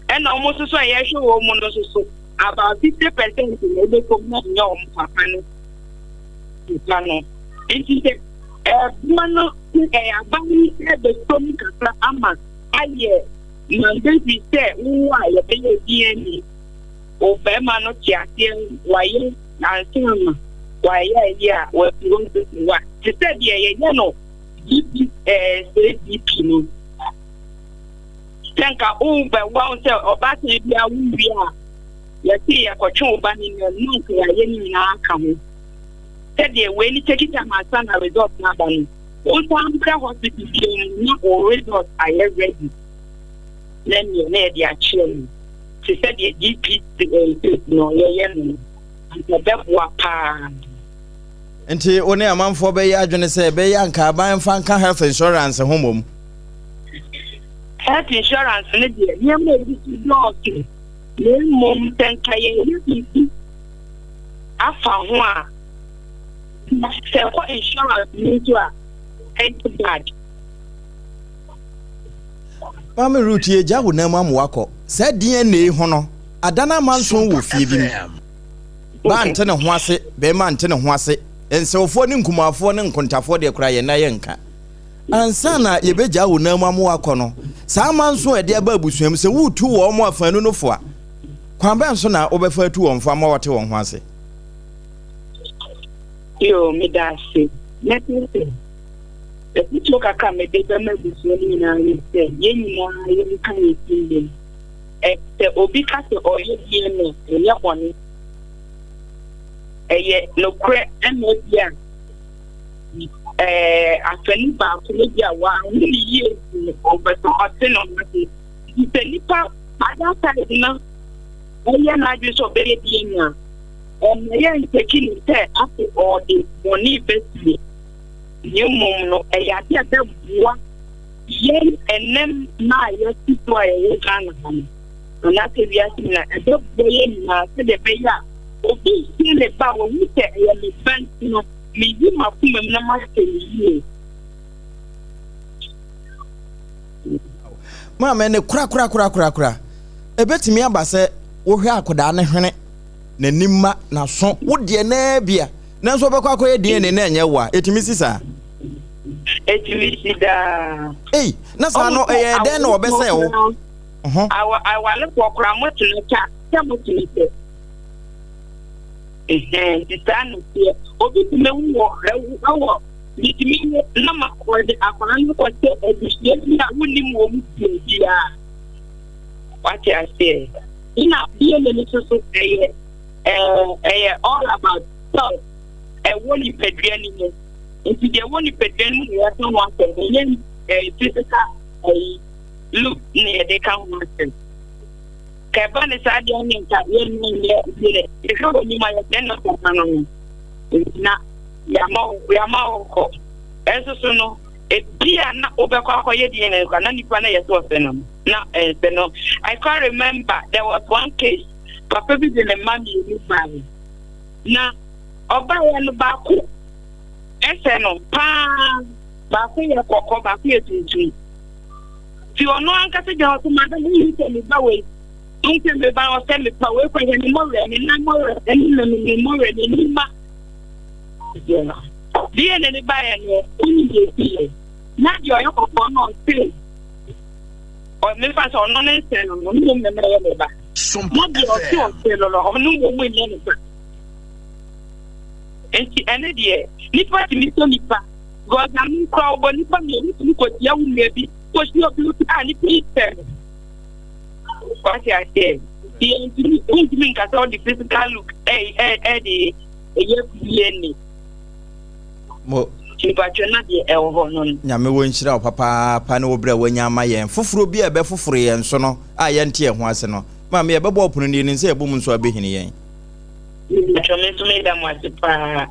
F: Ɛna wɔn nso so a yɛhwɛ wɔn mu no nso so about 50% na ɛbɛkɔ mu na ɛnyɛ wɔn papa no papa no. Nti sɛ ɛboma no ɛyɛ aba no ɛbɛtɔ mu kakra ama ayɛ mandatory sɛ wowo a yɛbɛyɛ DNA o bɛrima no te aseɛ wayɛ ansa na wayɛ ayi a wafi hɔ nso wa te sɛ deɛ yɛyɛ no GP ɛɛ sɛ GP no. Sɛ nka wobɛwa wo sɛ ɔbaatan bi a wowie a yɛse yɛkɔtwe wo ba no nam na nka yɛayɛ ne nyinaa aka ho sɛdeɛ wei ne take time ansa na result no aba no wosan brɛ hospital bio no na wo result ayɛ ready na neɛ na yɛde akyerɛ no te sɛ deɛ GP test no yɛyɛ no no anka ɛbɛboa paa.
A: Nti wo ne amanfoɔ bɛyɛ adwene sɛ ɛbɛyɛ anka aban mfa nka health insurance ho mmom?
F: Health insurance no deɛ nneɛma a ɛdi so dɔɔso na mmom sɛ nka yɛyɛ biribi afa ho a sɛ ɛkɔ insurance no nso a ɛnyɛ bad.
A: Maame Ruth yɛgya wo nan mu ama wakɔ. Saa DNA ho no, ada no amanson wɔ fie bi mu. Baa nte ne ho ase, bɛrima nte ne ho ase, nsewfoɔ ne nkumafoɔ ne nkontafoɔ deɛ koraa yɛn nna yɛnka. Ansa na yɛbɛgyaa wo nan mu ama woakɔ no, saa amanso a ɛde aba abusua mu, sɛ woretu wɔn afaanu no fo a, kwan bɛn so na wobɛfa atu wɔn fo ama wɔate wɔn ho ase?
F: Yo, meda ase. Mɛka sɛ, afotuo kakra a mede bɛma abusua no nyinaa ne sɛ, yɛn nyinaa yɛnka yɛn ti mmom. Sɛ obi ka sɛ ɔreyɛ DNA a, ɛnyɛ bɔne. Ɛyɛ nokorɛ ɛna ebia ɛɛ afanu baako no bi a wanhu ne yie nti no ɔmpɛ sɛ ɔte ne ho ase. Nti sɛ nipa other side no ɛyɛ n'adwene sɛ ɔbɛyɛ DNA a, ɛmma yɛntɛki no sɛ ase ɔde bɔne bɛsie. Na mmom no ɛyɛ ade a ɛbɛboa yɛn ɛnɛ mma a yɛte so a yɛwɔ Ghana ha no anaasɛ wiase nyinaa, ɛbɛboa yɛn nyinaa sɛdeɛ ɛbɛyɛ a obi nsie ne ba a wahu sɛ ɛyɛ me ba nti no meyi m'akoma mu na mahyɛ no yie.
A: Maame ne korakorakorakorakora. Ebetumi aba sɛ wohwɛ akwadaa no hwene, n'anim ma, n'aso, wo deɛ naa bi a, nanso ɔbɛkɔ akɔyɛ DNA na ɛnyɛ wo a, etumi si saa?
F: Etumi si daa.
A: Ei, na saa no ɛyɛ dɛn na ɔbɛsɛe wo?
F: Awarefoɔ koraa motena kyɛ a, sɛ motena kyɛ. Ɛhɛn, nti saa na ɛteɛ. Obi tumi wu wɔ ɛwu ɛwɔ metumi wu na ma wɔde akwadaa no kɔhyɛ abusua bi a wonim wɔn mu biara. Wate aseɛ. Ɛna DNA no nso so ɛyɛ ɛɛ ɛyɛ all about self ɛwɔ nipadua no mu. Nti deɛ ɛwɔ nipadua no mu na yɛka ho asɛm ɛnyɛ ɛɛ physical ɛyi look na yɛde ka ho asɛm. Ka ɛba ne saa deɛ ne nka yɛn nyɛ deɛ yɛhwɛ wɔ anim a yɛsɛ na papa no no nti na yɛama yɛama wo kɔ ɛnso so no ebi a na wobɛkɔ akɔyɛ deɛ na nkwa na nipa na yɛsɛ ɔsɛ no na ɛnsɛ no. I can remember there was one case, papa bi de ne mma mmienu baeɛ na ɔbaeɛ no baako ɛsɛ no paa, baako yɛ kɔkɔɔ, baako yɛ tuntum. Ti ɔno ankasa gyina hɔ sɛ madam wohu sɛ me ba wei wohu sɛ me ba ɔsɛ me pa wei kɔhwɛ ne mmɔwerɛ ne nan mmɔwerɛ ɛne ne ne mmɔwerɛ ne nima deɛ ne ne baeɛ no wonim deɛ ɛsi yɛ na deɛ ɔyɛ kɔkɔɔ no ɔse ɔmefa sɛ ɔno ne nsɛ no no ɔno mmom na ɛyɛ ne ba na deɛ ɔse ɔse no no ɔno mmom nyɛ ne ba. Nti ɛno deɛ nipa tumi sɔ nipa because Nyame koraa ɔbɔ nipa mmienu wotumi kɔhyia wo nua bi kɔhyia obi wosi a nipa yi pɛ no wate aseɛ nti yɛntumi wontumi nka sɛ wode physical look ɛde ɛyɛ DNA
A: Mo.
F: Mpatwɛ na deɛ ɛwɔ hɔ no no.
A: Nyame wɔ nhyira wo papaapa ne wo berɛ a wanya ama yɛn foforɔ bi a ɛbɛfoforo yɛn so no a yɛnte yɛn ho ase no. Maame yɛbɛbɔ ɔpono no yɛnim sɛ yɛbɔ mu nso a ɛbɛhini yɛn.
F: Mpatwɔ me nso meda mo ase paa.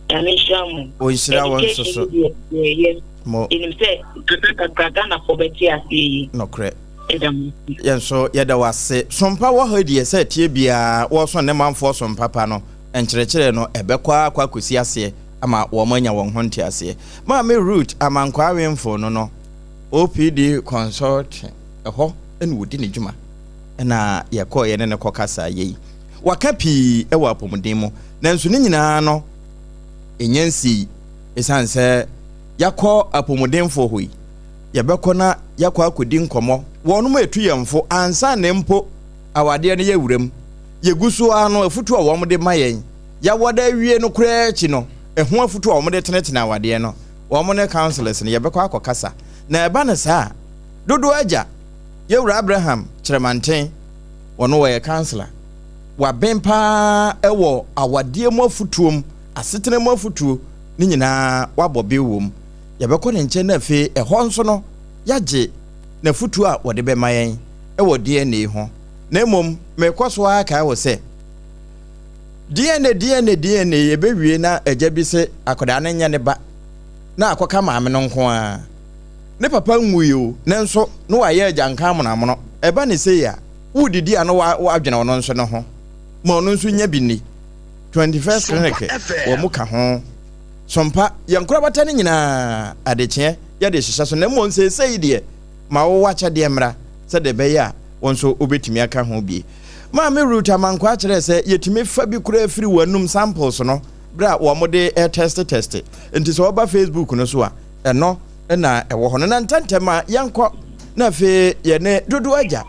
F: Nyame nhyira mo.
A: Ɔnhyira wo nso so.
F: Education deɛ yɛyɛ.
A: Mo.
F: Yɛnim sɛ kakra kakra Ghanafoɔ bɛte aseɛ yi.
A: Nokorɛ.
F: Yɛda mo ase.
A: Yɛn nso yɛda wo ase. Sompa wɔ ha deɛ sɛ ɛteɛ biara wɔreso ne manfoɔ sompa pa no nkyerɛkyerɛ no ɛbɛkɔ ara akɔ akɔsi aseɛ ama wɔn anya wɔn ho nteaseɛ. Maame Ruth Amankwaa Awemfo no no OPD Consulting ɛhɔ na ɔdi ne dwuma ɛna yɛkɔɔ yɛne no kɔkasaa yei. Waka pii wɔ apɔmuden mu nanso ne nyinaa no ɛnya nsii ɛsiane sɛ yɛakɔ apɔmudenfoɔ hɔ yi yɛbɛkɔ na yɛakɔ akɔdi nkɔmmɔ wɔnom ɛtu yɛn fo ansa na mpo awadeɛ no yɛ wuram yɛgu so ara no afutuo a wɔn de ma yɛn yɛawada awie no koraa akyi no ɛho afutuo a wɔn de tenetene awadeɛ no wɔn ne councillors no yɛbɛkɔ akɔkasa na ɛba no saa dodoɔ agya yɛwura Abraham Kyerɛmanten wɔn wɔyɛ councillor waben paa wɔ awadeɛ mu afutuo mu asetena mu afutuo ne nyinaa wabɔ bew wɔ mu yɛbɛkɔ ne nkyɛn na afei ɛhɔ nso no yɛagye n'afutuo a wɔde bɛma yɛn wɔ DNA ho na mmom mekɔ so ara kae wo sɛ DNA DNA DNA yɛbɛwie na agya bi se akwadaa no nyɛ ne ba na akɔka maame no nko ara ne papa nwui o nanso na wayɛ agyanka amonamono ɛba ne sei a wodidi a na wadwene ɔno nso ne ho ma ɔno nso nya bi nni 21st clinic wɔ mu ka ho sompa yɛn nkorabata no nyinaa adekyeɛ yɛde hyehyɛ so na mmom seesei deɛ ma wo w'akyɛdeɛ mmra sɛdeɛ ɛbɛyɛ a wo nso wobɛtumi aka ho bi. Maame Ruth Amankwaa kyerɛɛ sɛ yɛtumi fa bi koraa firi w'anum samples no berɛ a wɔde retɛste tɛste. Nti sɛ woba Facebook no so a, ɛno na ɛwɔ hɔ no. Na ntɛntɛm a yɛnkɔ na afei yɛne Dodoɔ Agya,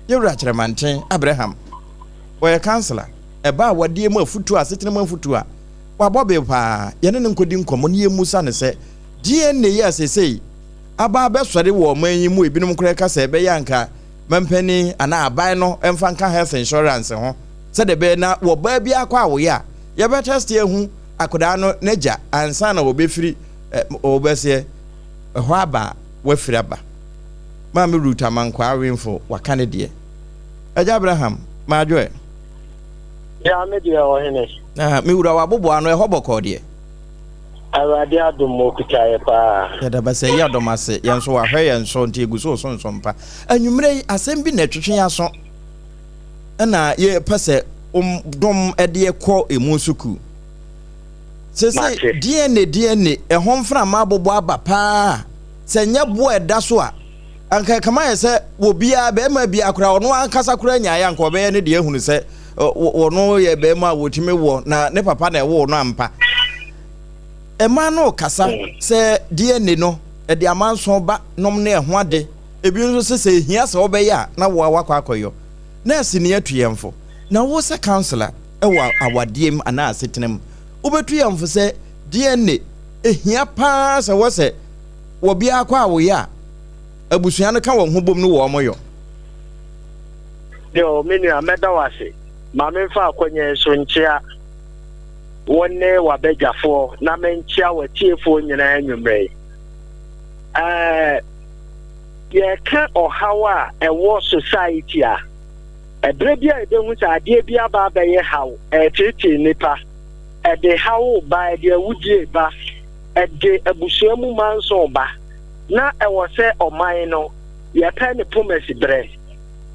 A: Yɛwura Kyerɛmanten Abraham, ɔyɛ councillor, ɛba awadeɛ mu afutuo, asetena mu afutuo a, wabɔ bee paa. Yɛne no nkɔdi nkɔmmɔ na yɛmmusa no sɛ DNA yi a seesei aba abɛsɔre wɔ ɔman yi mu ebinom koraa ka sɛ ɛbɛyɛ anka mampanin anaa aban no mfa nka health insurance ho sɛdeɛ ɛbɛyɛ na wɔ baa bi akɔ awoyɛ a yɛbɛtɛste ahu akwadaa no n'agya ansa na wɔbɛfiri wɔbɛseɛ ɛhɔ aba a wafiri aba. Maame Ruth Amankwaa Awemfo waka ne deɛ. Agya Abraham, maadwo ɛ.
H: Ya me deɛ ɔhene.
A: Ah, me wura waboboa ano ɛhɔ bɔkɔɔ deɛ.
H: Awurade adom okuta yɛ paa.
A: Yɛda bɛsɛ yɛ ɔdɔm ase yɛn nso wahwɛ yɛn so nti egu so resonsom pa. Anwummerɛ yi asɛm bi na ɛtwetwe yɛn aso ɛna yɛpɛ sɛ dom ɛde kɔ emu sukuu. Sese DNA DNA ɛho mframa abobɔ aba paa sɛ nyɛ boɔ ɛda so a anka ɛkama yɛ sɛ wɔ biara bɛrima biara koraa ɔno ankasa koraa nyaeɛ anka ɔbɛyɛ ne deɛ ahunu sɛ wɔno yɛ bɛrima a wɔtumi wɔ na ne papa na ɛwoo no ampa. Mmaa no kasa sɛ DNA no ɛde amanson ba nom ne ɛho ade. Ebi nso sɛ sɛ ehia sɛ wɔbɛyɛ a na woa wakɔ akɔyɔ. Nɛɛse ni atu yɛn fo. Na wo sɛ councillor ɛwɔ awadeɛ mu anaa asetena mu, wobɛtu yɛn fo sɛ DNA ehia paa sɛ wɔ sɛ wɔ biara kɔ awoyɛ a abusua no ka wɔn ho bom no wɔ wɔn yɔ.
H: Yo, me nua, mɛda wo ase. Ma memfa akwannya yi so nkyea wo ne w'abadwafoɔ na menkyea w'atiefoɔ nyinaa anwummerɛ yi. Ɛɛ, yɛka ɔhaw a ɛwɔ society a, ɛberɛ bi a yɛbɛhu sɛ adeɛ bi aba abɛyɛ haw, ɛreteetee nnipa, ɛde haw ba, ɛde awudie ba, ɛde abusua mu manso ba, na ɛwɔ sɛ ɔman no yɛpɛ ne pomasi berɛ.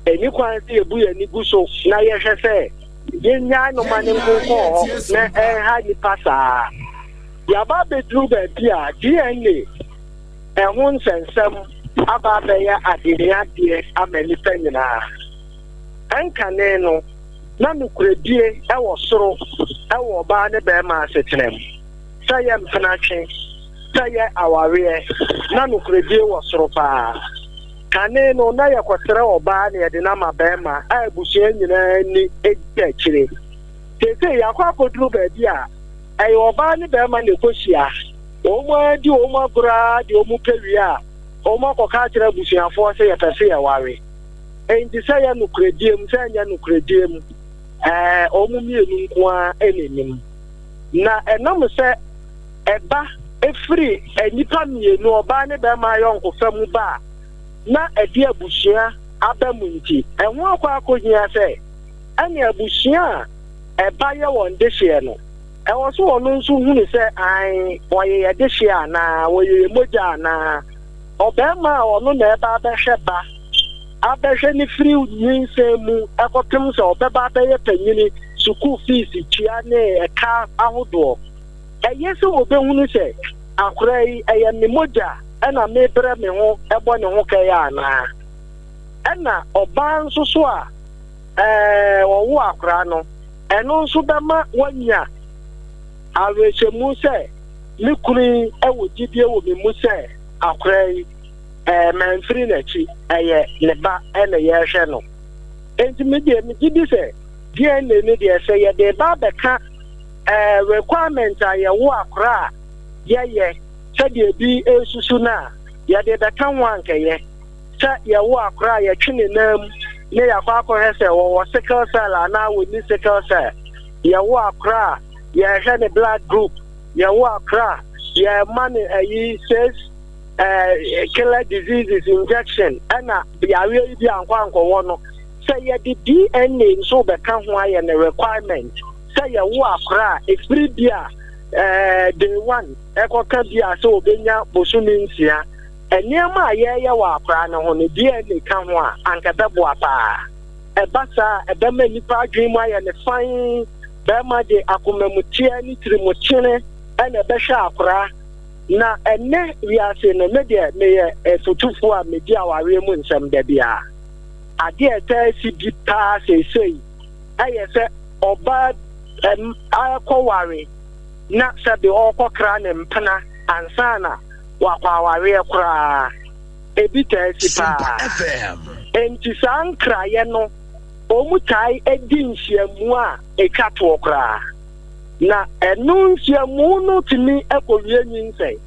H: Ɛnni kwan sɛ yɛbu yɛn ani gu so na yɛhwɛ sɛ yɛnnyae no ma ne nkonkɔn hɔ na ɛnha nnipa saa. Yɛaba abɛduru baabi a DNA ɛho nsɛnsɛm aba abɛyɛ adehiadeɛ ama nnipa nyinaa. Ɛnkane no, na nokorɛdie wɔ soro wɔ ɔbaa ne barima asetena mu, sɛ yɛ mpenatwe, sɛ yɛ awareɛ, na nokorɛdie wɔ soro paa. Kane no, na yɛkɔsrɛ ɔbaa na yɛde no ama barima a abusua nyinaa ani di akyire. Seesei yɛakɔ akɔduru baabi a Ɛyɛ ɔbaa ne barima na ɛkɔhyia. Wɔn ara di wɔn agorɔ ara deɛ wɔn pɛ wie a, wɔn akɔka akyerɛ abusuafoɔ sɛ yɛpɛ sɛ yɛware. Enti sɛ ɛyɛ nokorɛdie mu, sɛ ɛnyɛ nokorɛdie mu, ɛɛ, wɔn mmienu nko ara na ɛnim. Na ɛnam sɛ ɛba firi nnipa mmienu, ɔbaa ne barima ayɔnkofa mu ba a, na ɛde abusua aba mu nti, ɛho akɔ akɔhia sɛ ɛne abusua a ɛba yɛ wɔn dehyeɛ no, ɛwɔ sɛ ɔno nso hunu sɛ aane, wɔyɛ yɛn dehyeɛ anaa, wɔyɛ yɛn mogya anaa. Ɔbarima a ɔno na ɛba abɛhwɛ ba, abɛhwɛ no firi nyinsɛn mu kɔpem sɛ ɔbɛba abɛyɛ panyini, sukuu fees tua ne ɛka ahodoɔ. Ɛyɛ sɛ ɔbɛhunu sɛ akwadaa yi, ɛyɛ me mogya na mebrɛ me ho bɔ ne ho ka yi anaa. Ɛna ɔbaa nso so a ɛɛ ɔwo akwadaa no, ɛno nso bɛma wanya awerɛhyɛmu sɛ me kunu yi wɔ gyidie wɔ me mu sɛ akwadaa yi ɛɛ mamfiri n'akyi, ɛyɛ ne ba na yɛrehwɛ no. Enti me deɛ megye di sɛ DNA no deɛ sɛ yɛde ba abɛka ɛɛ requirement a yɛwo akwadaa a yɛyɛ sɛdeɛ bi resusu no a, yɛde bɛka ho ankɛyɛ. Sɛ yɛwo akora a, yɛtwe ne nan mu na yɛakɔ akɔhwɛ sɛ wɔwɔ sickle cell anaa wɔnni sickle cell. Yɛwo akora a, yɛhwɛ ne blood group. Yɛwo akora a, yɛma no ayi six eh, killer diseases injection ɛna yareɛ yi bi ankɔ ankɔwɔ no. Sɛ yɛde DNA nso bɛka ho ayɛ ne requirement sɛ yɛwo akora a, ɛfiri bi a eh, day one ɛkɔka bi a sɛ ɔbɛnya bosome nsia. Nneɛma a yɛreyɛ wɔ akwadaa no ho no, DNA ka ho a, anka ɛbɛboa paa. Ɛba saa a, ɛbɛma nnipa adwene mu ayɛ no fann. Barima de akomamuteɛ ne tirimutene na ɛbɛhwɛ akwadaa. Na ɛnnɛ wiase no, me deɛ meyɛ afotufoɔ a medi awareɛ mu nsɛm da biara. Adeɛ a ɛtaa si bi paa seesei yɛ sɛ ɔbaa rekɔware na sɛbe ɔrekɔkra ne mpena ansa na wakɔ awareɛ koraa. Ebi taa si paa. Enti saa nkraeɛ no, wɔtae di nhyiamu a ɛtwa toɔ koraa. Na ɛno nhyiamu no tumi kɔwie nyinsɛn.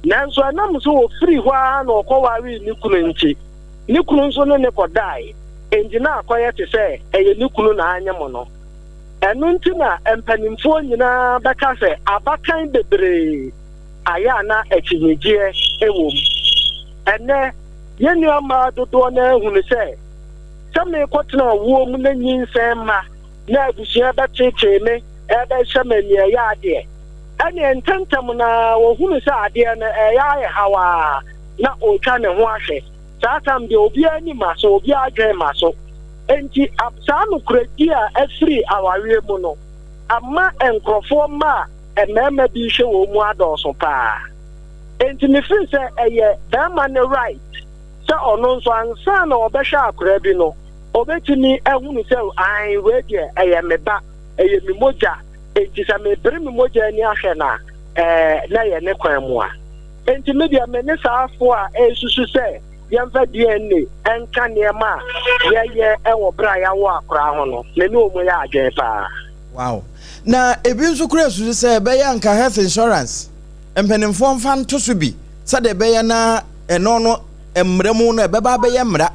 H: Nanso ɛnam sɛ ɔfiri hɔ ara na ɔkɔwaree ne kunu nti, ne kunu nso ne no kɔdae, enti na akɔyɛ te sɛ ɛyɛ ne kunu na anyem no. Ɛno nti na mpanimfoɔ nyinaa bɛka sɛ abakan bebree ayɛ a na akyinnyegyeɛ wɔ mu. Ɛnnɛ, yɛn nua mmaa dodoɔ no ara hunu sɛ, sɛ merekɔtena awoɔ mu na nyinsɛn mma na abusua bɛteetee me rebɛhyɛ me aniɛyaa adeɛ, ɛnneɛ ntɛmntɛm no ara ɔhunu sɛ adeɛ no ɛreyɛ ayɛ haw ara na ɔretwa ne ho ahwɛ. Saa tam deɛ obiara ani mma so, obiara adwene mma so. Enti saa nokorɛdie a afiri awareɛ mu no ama nkurɔfoɔ mma a mmarima bi rehwɛ wɔn mu adɔɔso paa. Enti me feel sɛ ɛyɛ barima no right sɛ ɔno nso ansa na ɔbɛhwɛ akwadaa bi no, ɔbɛtumi ahunu sɛ ae wei deɛ ɛyɛ me ba, ɛyɛ me mogya, enti sɛ mebere me mogya ani ahwɛ no a, ɛɛ na ɛyɛ ne kwan mu a. Enti me deɛ me ne saa foɔ a ɛresusu sɛ yɛmfa DNA nka nneɛma a yɛyɛ wɔ berɛ a yɛawo akwadaa ho no, me ne wɔn yɛ adwene paa.
A: Wow. Na ebi nso kura susu sɛ ɛbɛyɛ anka health insurance mpanimfoɔ mfa nto so bi sɛdeɛ ɛbɛyɛ na ɛno no mmara mu no ɛbɛba abɛyɛ mmara.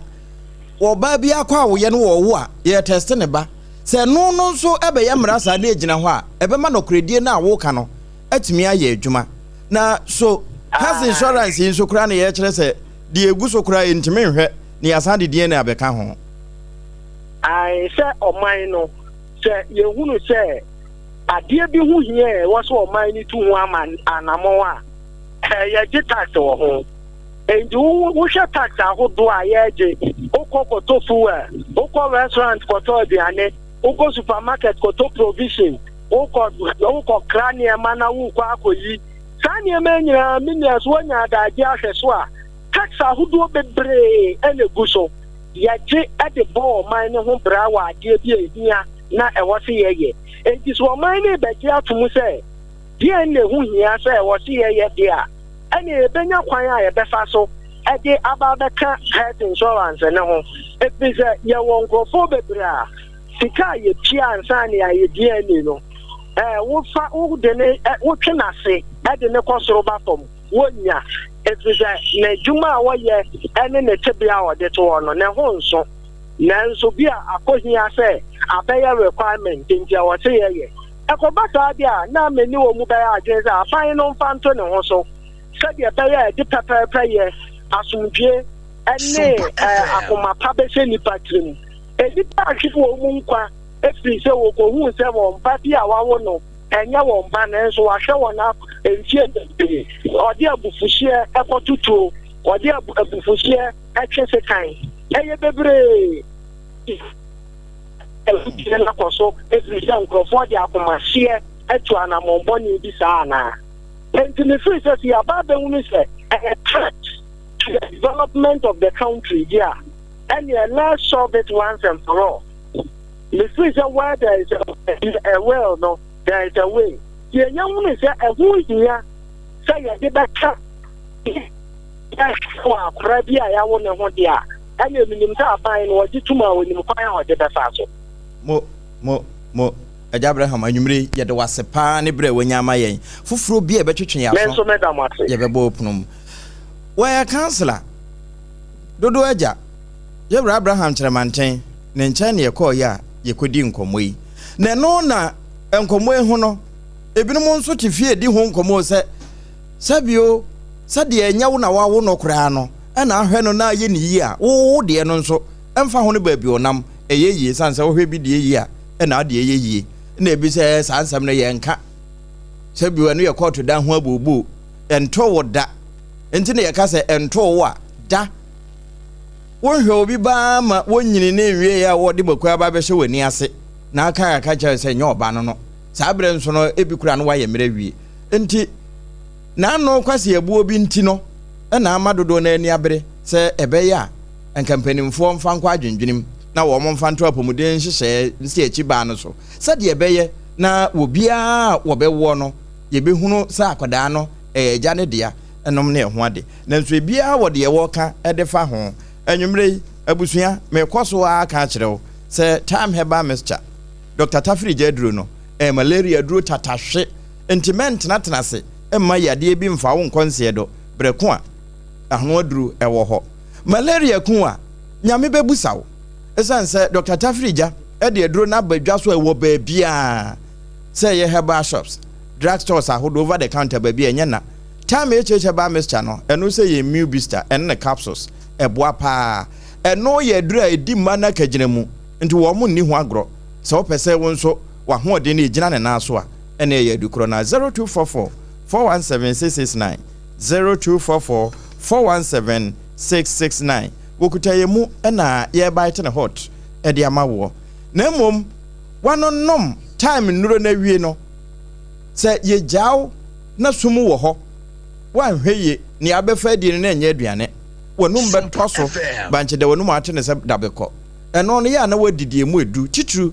A: Ɔbaa bi akɔ awoyɛ no wɔwo a yɛ test ne ba. Sɛ ɛno no nso ɛbɛyɛ mmara saa na egyina hɔ a ɛbɛma nɔkorɛdie no a woka no atumi ayɛ adwuma. Na so health insurance yi nso koraa na yɛkyerɛ sɛ deɛ egu so koraa yɛntumi nhwɛ na yɛasan de DNA abɛka ho.
H: Ae sɛ ɔman no Sɛ yɛhunu sɛ adeɛ bi ho hia a ɛwɔ sɛ ɔman no tu ho ama anammɔn a, yɛgye tax wɔ ho. Enti wohwɛ tax ahodoɔ a yɛgye, wokɔ kɔtɔ fuel, wokɔ restaurant kɔtɔ aduane, wokɔ supermarket kɔtɔ provision, wokɔ wokɔkra nneɛma na wokɔ akɔyi. Saa nneɛma nyinaa me nua so woanya adagye ahwɛ so a, tax ahodoɔ bebree na ɛgu so. yɛgye de bɔ ɔman no ho bra wɔ adeɛ bi a ɛhia na ɛwɔ sɛ yɛyɛ. Enti sɛ ɔman no rebɛgye ato mu sɛ deɛn na ɛho hia sɛ ɛwɔ sɛ yɛyɛ deɛ a, ɛnneɛ yɛbɛnya kwan a yɛbɛfa so de aba abɛka health insurance no ho. Ɛfiri sɛ yɛwɔ nkurɔfoɔ bebree a sika a yɛtua ansa na yɛayɛ DNA no, Ɛɛ, wofa, wode ne, ɛ, wotwe n'ase de ne kɔ soro ba fam, wonnya, ɛfiri sɛ n'adwuma a wɔyɛ ne ne tebea a ɔde to hɔ no, ne ho nso. Nanso bi a akɔhia sɛ abɛyɛ requirement nti ɛwɔ sɛ yɛyɛ. Ɛkɔba saa deɛ a, na me ne wɔn mu bɛyɛ adwene sɛ aban no mfa nto ne ho so sɛdeɛ ɛbɛyɛ a ɛde pɛpɛɛpɛyɛ, asomdwoeɛ ne akoma pa bɛhyɛ nnipa tirim. Nnipa ahwere wɔn mu nkwa ɛfiri sɛ wɔkɔhuu sɛ wɔn ba bi a wɔawo no ɛnyɛ wɔn ba nanso wahwɛ wɔn mfeɛ bebree. Ɔde abufuhyeɛ kɔto tuo, ɔde abufuhyeɛ twe sekan. Ɛyɛ bebree. Awudie no akɔ so ɛfiri sɛ nkurɔfoɔ de akomahyeɛ atu anammɔn bɔne bi saa anaa? Enti mefiri sɛ sɛ yɛaba abɛhunu sɛ ɛyɛ threat to the development of the country deɛ a, ɛneɛ let's solve it once and for all. Mefiri sɛ where there is a, a will no, there is a way. Sɛ yɛnya hunu sɛ ɛho hia sɛ yɛde bɛka wɔ akora bi a yɛawo ne ho deɛ a, ɛneɛ menim sɛ aban no ɔgye tom a ɔnim kwan a ɔde bɛfa so.
A: Mo, mo, mo, Agya Abraham, anwummere yi, yɛda wo ase paa ne berɛ a wanya ama yɛn. Foforɔ bi a ɛbɛtwetwe yɛn
H: Me
A: aso,
H: nso meda mo ase.
A: yɛbɛbɔ wo pono mu. Wɔyɛ kansela, dodoɔ agya, Yɛwura Abraham Kyerɛmanten, ne nkyɛn na yɛkɔeɛ a yɛkɔdii nkɔmmɔ yi. Na ɛno na nkɔmmɔ yi ho no, ebinom nso te fie di ho nkɔmmɔ sɛ, sɛbio, sɛdeɛ ɛnyɛ wo na woawo no koraa no, ɛna ahwɛ no na ayɛ ne yie a, wo wo deɛ no nso, ɛmfa ho no baabi ɔnam, ɛyɛ yie, sane sɛ wohwɛ bi deɛ yie a, ɛna adeɛ yɛ yie. Na ebi sɛ saa nsɛm no yɛnka. Sɛbio, ɛno yɛ kɔɔto dan ho abooboo. Ɛnto wo da. Nti na yɛka sɛ ɛnto wo a, da. Wonhwɛ obi ba ara ma wonyini ne nwiei a wɔde mako aba abɛhyɛ w'ani ase na aka aka kyerɛ sɛ nyɛ ɔba no no. Saa berɛ nso no ebi koraa no wayɛ mmerɛ awie. Nti n'ano kwaseabuo bi nti no na ama dodoɔ no ani abere sɛ ɛbɛyɛ a nka mpanimfoɔ mfa nkɔ adwendwenem na wɔn mfa nto apɔmuden nhyehyɛɛ nsiakyi baa no so sɛdeɛ ɛbɛyɛ na obiara a wɔbɛwoɔ no yɛbɛhunu sɛ akwadaa no ɛyɛ agya no dea nom ne ɛho ade. Nanso ebiara wɔ deɛ wɔka de fa ho. Anwummerɛ yi, abusua, merekɔ so ara aka akyerɛ wo sɛ Thyme Herbal Mixture, Dɔkta Tafiri gya aduro no, ɛyɛ malaria aduro tatahwe. Enti mɛntenatena ase mma yadeɛ bi mfa wo nkɔ nseɛ do berɛ ko a ano aduro wɔ hɔ. Malaria ku wo a, Nyame bɛbusa wo. Ɛsiane sɛ Dɔkta Tafiri gya de aduro no aba dwa so a ɛwɔ baabiara, sɛ ɛyɛ herbal shops, drug stores ahodoɔ, over the counter baabi a ɛnyɛ na. Time HH herbal mixture no, ɛno sɛ yɛ immune booster, ɛne ne capsules, ɛboa paa. Ɛno yɛ aduro a ɛdi mma no akagyina mu, nti wɔn nni ho agorɔ. Sɛ wopɛ sɛ wo nso w'ahoɔden no ɛgyina ne nan so a, ɛne ɛyɛ adukorɔ no a, 0244 417 669, 0244 417 669. Wɔkuta yɛn mu na yɛrebite no hot de ama woɔ. Na mmom, woanonom Time nnuro no awie no, sɛ yɛgyaa wo na sum wɔ hɔ, woanhwɛ yie, nea abɛfa adie no na ɛnyɛ aduane, w'anum bɛtɔ so bankye da w'anum ate ne sɛ dabekɔ. Ɛno no yɛ a na woadidi emu edu, titiriw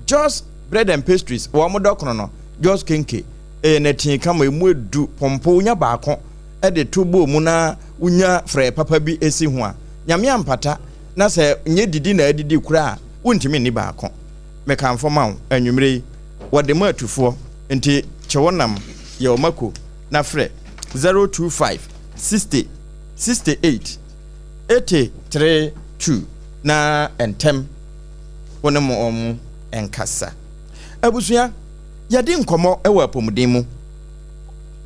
A: Jos Bread and Pastries, wɔn dɔkono no, Jos Kenke, ɛyɛ nɛtee kama, emu edu, pompo, wonya baako de to bowl mu na wonya frɛɛ papa bi si ho a, Nyame ampata na sɛ nyɛ didi na adidi koraa a, wontumi nni baako. Mekamfo ma wo anwummere yi, wɔde ma atufoɔ, nti kye wo nam, yɛ wo mako na frɛ 025 60 68 83 2 na ntɛm wo ne wɔn nkasa. Abusua, yɛadi nkɔmmɔ wɔ apɔmuden mu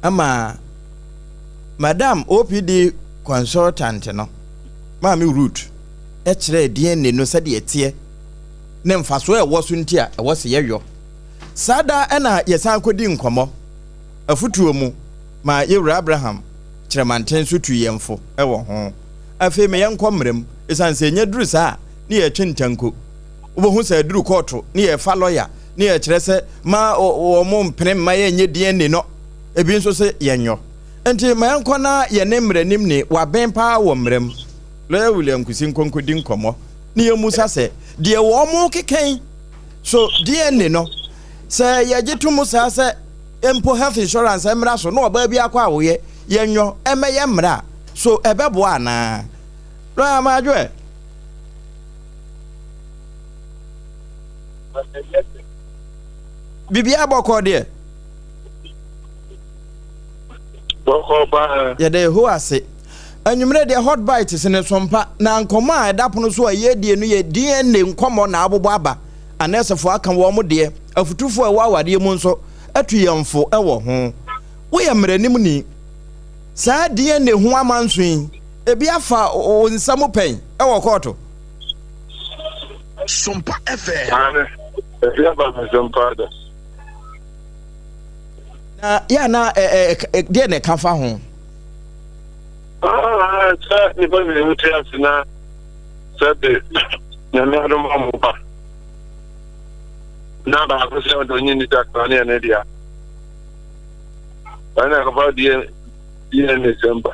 A: ama Madam OPD consultant no, Maame Ruth, kyerɛɛ DNA no sɛdeɛ ɛteɛ ne mfasoɔ a ɛwɔ so nti a ɛwɔ sɛ yɛyɔ. Saa da na yɛsan kɔdi nkɔmmɔ afotuo mu ma yɛwura Abraham Kyerɛmanten nso tuu yɛn fo wɔ ho. Afei ma yɛnkɔ mmara mu, ɛsiane sɛ ɛnya duru saa a ne yɛretwe ntanko. Wobɛhu sɛ aduru kɔɔto ne yɛrefa lɔya ne yɛrekyerɛ sɛ ma wɔn mpene mma yɛnyɛ DNA no, ebi nso se yɛnyɔ. Enti ma yɛnkɔ na yɛne mmaranimni, waben paa wɔ mmara mu, Lɔya William Kusi nkɔ nkɔdi nkɔmmɔ na yɛmmisa sɛ deɛ wɔrekeka yi, so DNA no, sɛ yɛgye to mu saa sɛ mpo health insurance mmra so na ɔbaa bi akɔ awoyɛ, yɛnyɔ ɛmmɛyɛ mmara a, so ɛbɛboa anaa? Lɔya Madwo ɛ? Biribiara bɔkɔɔ deɛ?
I: Bɔkɔɔ paa.
A: Yɛda Yehowa ase. Anwummerɛ deɛ Hot Bites ne sompa na nkɔmmɔ a ɛda pono so a yɛredie no yɛ DNA nkɔmmɔ na abobɔ aba. Anɛɛsefoɔ aka wɔn deɛ, afutufoɔ a ɛwɔ awadeɛ mu nso atu yɛn fo wɔ ho. Woyɛ mmaranimni. Saa DNA ho amanso yi, ebi afa wo nsa mu pɛn wɔ kɔɔto?
G: Sompa FM.
I: Aane, ebi aba me nsam paa da.
A: Na yɛ a na deɛ na ɛka fa ho?
I: Ah, sɛ nipa mmienu te ase na sɛ de nyame adom ɔmo ba na baako sɛ ɔde onye nita kora ne ɛne dea ɛna ɛkɔfa deɛ DNA sɛm ba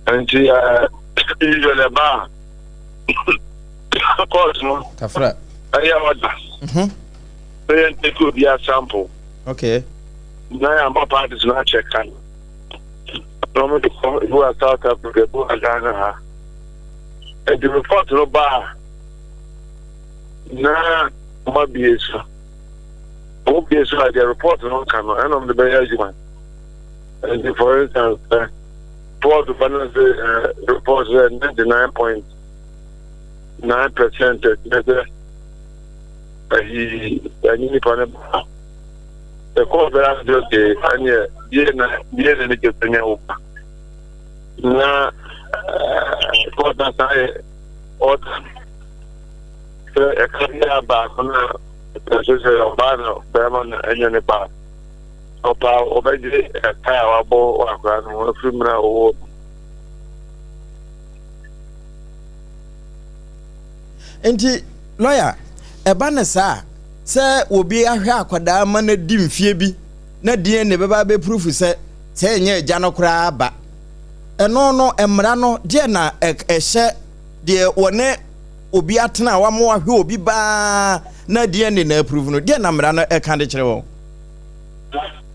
I: nti usually ɛba a court no
A: kafra
I: ɛyɛ ɔda sɛ yɛn take obiara sample
A: okay
I: na yɛn ama parties no akyɛ ka no na wɔn de kɔ ebi wɔ South Africa ebi wɔ Ghana ha nti report no ba a na wɔn abie so wɔn bie so a deɛ report no ka no ɛna wɔn de bɛyɛ adwuma nti for instance ɛ report ba no sɛ ɛ report sɛ 99.9% ɛkyerɛ sɛ ɛyi ɛnyi nipa no ba ɛkɔɔ bɛyɛ ase ɔke ɛneɛ bie na bie na ne kyɛ sɛ nyɛ wo ba na court na saa yɛ ɔda sɛ ɛka bi a baako na ɛsɛ sɛ ɔbaa na bɛrima na ɛnyɛ ne ba ɔpa ɔbɛgye ɛka a wabɔ wɔ akwadaa no ho afiri mmerɛ a ɔwɔ.
A: Nti lɔya, ɛba no saa a, sɛ obi ahwɛ akwadaa ma no adi mfeɛ bi na DNA bɛba abɛpurufu sɛ sɛ ɛnyɛ agya no koraa ba. Ɛno no, mmara no, deɛ na ɛhyɛ deɛ wɔne obi atena a wama wahwɛ obi baa na DNA na apurufu no, deɛ na mmara no ɛka de kyerɛ wɔn?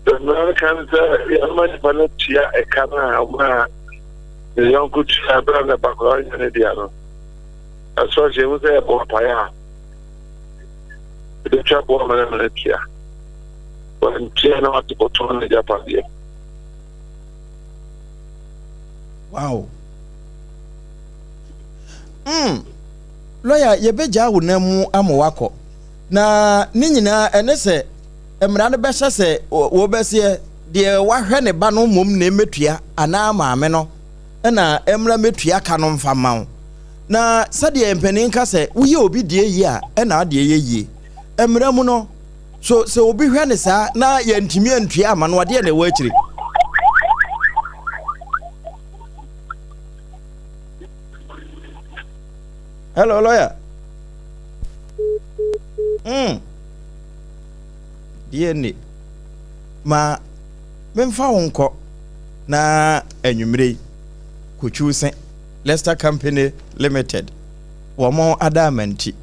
I: Mmara no ka no sɛ yɛma nipa no tua ɛka no a ɔma ne yɔnko tua berɛ a na ba koraa ɔnyɛ ne dea no. Ɛsɔ hyɛ mu sɛ yɛbɔ mpaeɛ a ɛbɛtwa boɔ ama no ama no atua. Wantua na wate kɔtɔn n'agyapadeɛ.
A: Wow. Mm. Lɔya, yɛbɛgyaa wo nan mu ama wakɔ. Na ne nyinaa ɛne sɛ mmara no bɛhyɛ sɛ wɔbɛseɛ deɛ wahwɛ ne ba no mmom na ɛmɛtua anaa maame no na ɛmmra mmɛtua ka no mfa mma wo. Na sɛdeɛ mpanin ka sɛ woyɛ obi deɛ yie a ɛna adeɛ yɛ yie. Mmara mu no, so sɛ obi hwɛ ne saa na yɛntumi antua ama no adeɛ na ɛwɔ akyire? Hello, lawyer. DNA. Ma memfa wo nkɔ na anwummere yi kotwiw se Lester Company Limited wɔn adaama nti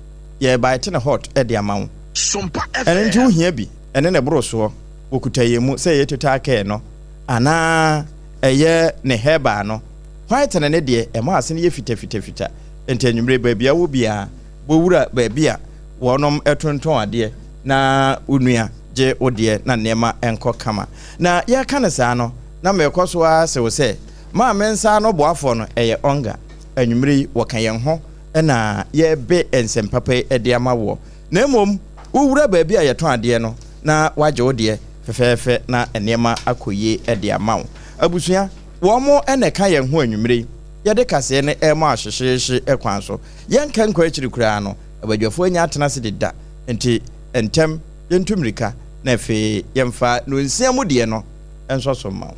A: yɛrebaete no hot de ama wo. Ɛno nti wohia bi ɛne ne boro soɔ wɔkuta yɛn mu sɛ ɛyɛ total care no anaa ɛyɛ ne herbal no. White no ne deɛ ɛma ase no yɛ fitafitafita nti anwummere baabi a wɔ biara bɔ wura baabi a wɔnom tontɔn adeɛ na wo nua gye wo deɛ na nneɛma nkɔ kama. Na yɛreka no saa no, na merekɔ so ara se wo sɛ, maa me nsa ano boafoɔ no, ɛyɛ Onga. Anwummerɛ yi, wɔka yɛn ho na yɛrebe nsɛm papa yi de ama woɔ. Na mmom, wowura baabi a yɛtɔn adeɛ no, na woagye wo deɛ fɛfɛɛfɛ na nneɛma akɔ yie de ama wo. Abusua, wɔn na ɛka yɛn ho anwummerɛ yi. Yɛde kaseɛ no rema wo hyehyeehye kwan so. Yɛnka nkɔ akyiri koraa no, abadwafoɔ anya atena ase deda, nti ntɛm yɛntu mmirika na afei yɛmfa nonsia mu deɛ no nsɔ so mma wo.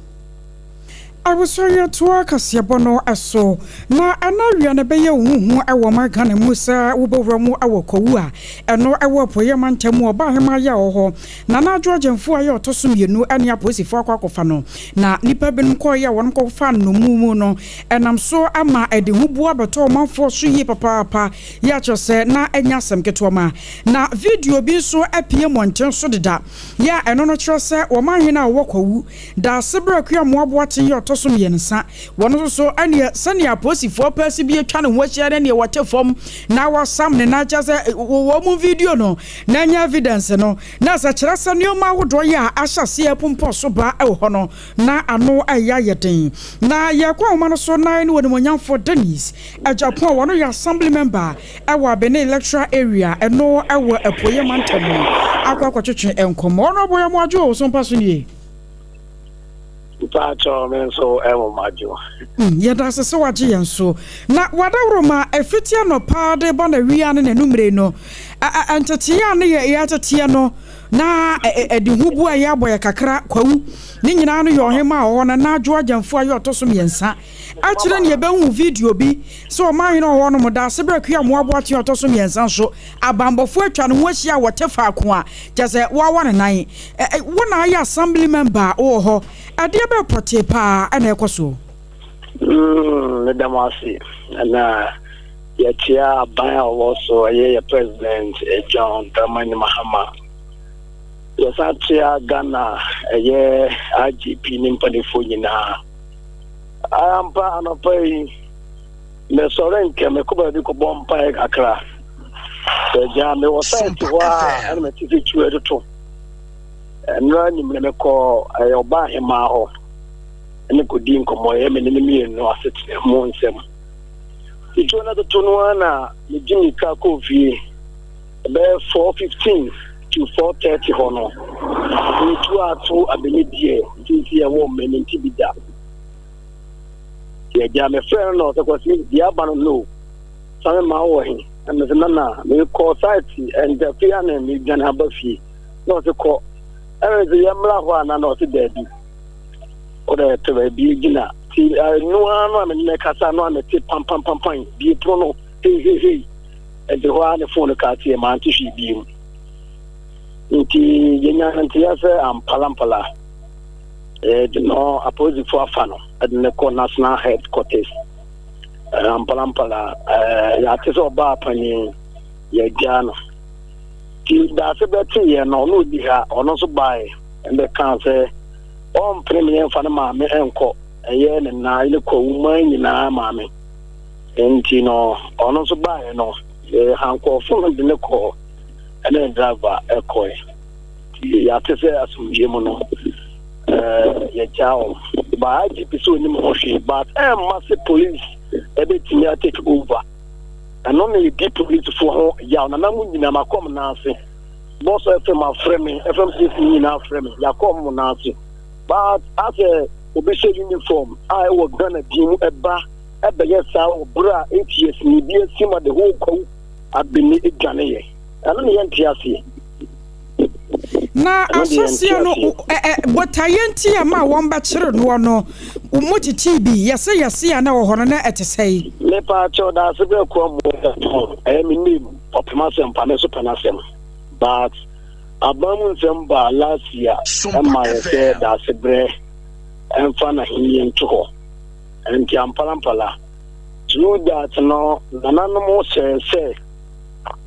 J: Abusua yɛtoa kaseɛbɔ no so na ɛna awia no ɛbɛyɛ wo ho hu wɔ ɔman Ghana mu sɛ wobɛwura mu wɔ Kwawu a ɛno ɛwɔ apueɛ mantam mu ɔbaahemaa yɛ wɔ hɔ Nana Adwo Agyemfo a yɛ ɔtɔ so mmienu ne apolisifoɔ akɔ akɔfa no na nnipa binom kɔeɛ a wɔnom kɔfaa no nnommum mu no ɛnam so ama ɛde huboa bɛtɔ ɔmanfoɔ so yie papaapa yɛ akyerɛ sɛ na ɛnyɛ asɛm ketewa ma Na video bi nso apue mmɔnten so deda, yɛ a ɛno no kyerɛ sɛ wɔn ahene a wɔwɔ Kwawu, Daasebrɛ Akua Mmoa Boateng yɛ ɔtɔ. ɔtɔ so mmiɛnsa. Wɔn nso so ɛneɛ sɛnea apolisifoɔ pɛɛse bi atwa ne ho ahyia ne neɛ wɔte fam na wɔasam ne nan kyerɛ sɛ wɔn mu video no na ɛnyɛ evidence no na sɛ kyerɛ sɛ nneɛma ahodoɔ yi a ahyɛ aseɛ pumpɔ so ba wɔ hɔ no na ano ɛyɛ ayɛ den. Na yɛkɔ ahoma no so na ne wɔnimonyamfoɔ Dennis Agyapong a wɔno yɛ assembly member ɛwɔ Abene electoral area ɛno ɛwɔ Apueeɛ mantam mu akɔ akɔtwetwe nkɔmmɔ. Ɔno ɔbɔ yɛ mo adwo wɔ so mpa so nie.
H: Mpakyɛw me nso ɛwɔ madwo.
J: Yɛda ase sɛ wagye yɛn so. Na wadaworo ma ɛfiti anɔpa de ba n'awia ne n'anumere no, nteteeɛ a ne yɛ yɛteteɛ no na ɛde hubu a yɛabɔ yɛ kakra kwawu ne nyinaa no yɛ ɔhema a ɔwɔ no na adwo agyamfo a yɛ ɔtɔ so mmiɛnsa akyerɛ ne yɛbɛhu video bi sɛ ɔman hene ɔwɔ no mo da ase berɛ kua mmoaboa te ɔtɔ so mmiɛnsa nso abanbɔfoɔ atwa ne ho ahyia a wɔte faako a kyɛ sɛ wɔawa ne nan. Wo na ayɛ assembly member a wowɔ hɔ, ɛdeɛ bɛɛ pɔtee paa ɛna ɛkɔ soɔ?
H: Meda mo ase na yɛkyea aban a ɔwɔ so, ɛyɛ yɛ President John Dramani Mahama. Yɛsan kyea Ghana ɛyɛ IGP ne mpanimfoɔ nyinaa. Ampa anɔpa yi mesɔre nkɛ mekɔ baabi kɔbɔ mpaeɛ kakra. Sɛ gya mewɔ site hɔ a ɛna mete sɛ tuo ɛtoto. Nnora anwummerɛ mekɔ ɛyɛ ɔbaa hemaa hɔ ɛne kɔdi nkɔmmɔ, ɛyɛ me ne no mmienu asetena mu nsɛm. Tuo no toto no ara na megye mirika kɔɔ fie ɛbɛyɛ 4:15 to 4:30 hɔ no. Metu ato abɛne deɛ nti ɛwɔ mmɛ nti bi da. Yɛgya mefrɛ no na ɔsɛ Kwasi deɛ aba no no sane ma wɔ he, na mesɛ nana mekɔ site ɛntafie a na medwane aba fie, na ɔsɛ kɔ, ɛna sɛ yɛmmra hɔ a na ɔsɛ daabi wode pɛ baabi gyina. Nti ɛno ara no a mene no kasa no a mete pampampampan bie pono no hei hei hei, ɛnti hɔ a ne phone no kaa teɛ mante hwee biem. Nti yɛnya nteɛ sɛ ampalampala ɛde no apolisifoɔ afa no ɛde no kɔ national headquarters. Ampalampala yɛate sɛ ɔbaa panin yɛagyaa no. Nti daase bɛteeɛ no ɔno ɔdi ha, ɔno nso baeɛ ɛbɛkaa sɛ ɔmpene me yɛmfa no maame ɛnkɔ, ɛyɛ ne nan ne kɔwuma nyinaa maame. Nti no ɔno nso baeɛ no hankɔɔfo no de ne kɔɔ ɛne driver ɛkɔe. Nti yɛate sɛ asomdwie mu no yɛgyaa wɔn. Ba IGP sɛ onim ho hwee, but ɛmma sɛ police ɛbɛtumi atake over. Ɛno na yɛdi policefoɔ ho yaw. Nana mu nyinaa makɔ m nan ase. Bɔsɔ FM afrɛ me, FM station nyinaa afrɛ me, yɛakɔ m nan ase. But asɛ obi hyɛ uniform a ɛwɔ Ghana din mu ɛba ɛbɛyɛ saa wɔ berɛ a 8 years ne bi asi ma the whole kwawu abene adwaneyɛ. Ɛno ne yɛnte aseɛ.
J: Na ahyɛseɛ no botaeɛ nti a ma wɔn bɛkyere noɔ no mo tete bi yɛsɛ yɛse a na wɔ hɔ no na ɛte sɛe.
H: Mepa kyɛw da ase berɛ kɔ mu ɛyɛ me name ɔpem asɛm pa me nso pɛ n'asɛm, but aban mu nsɛm ba last year ɛma yɛ sɛ da ase berɛ ɛmfa n'ahenni nto hɔ. Nti ampalampala through that no nananom hyɛɛ sɛ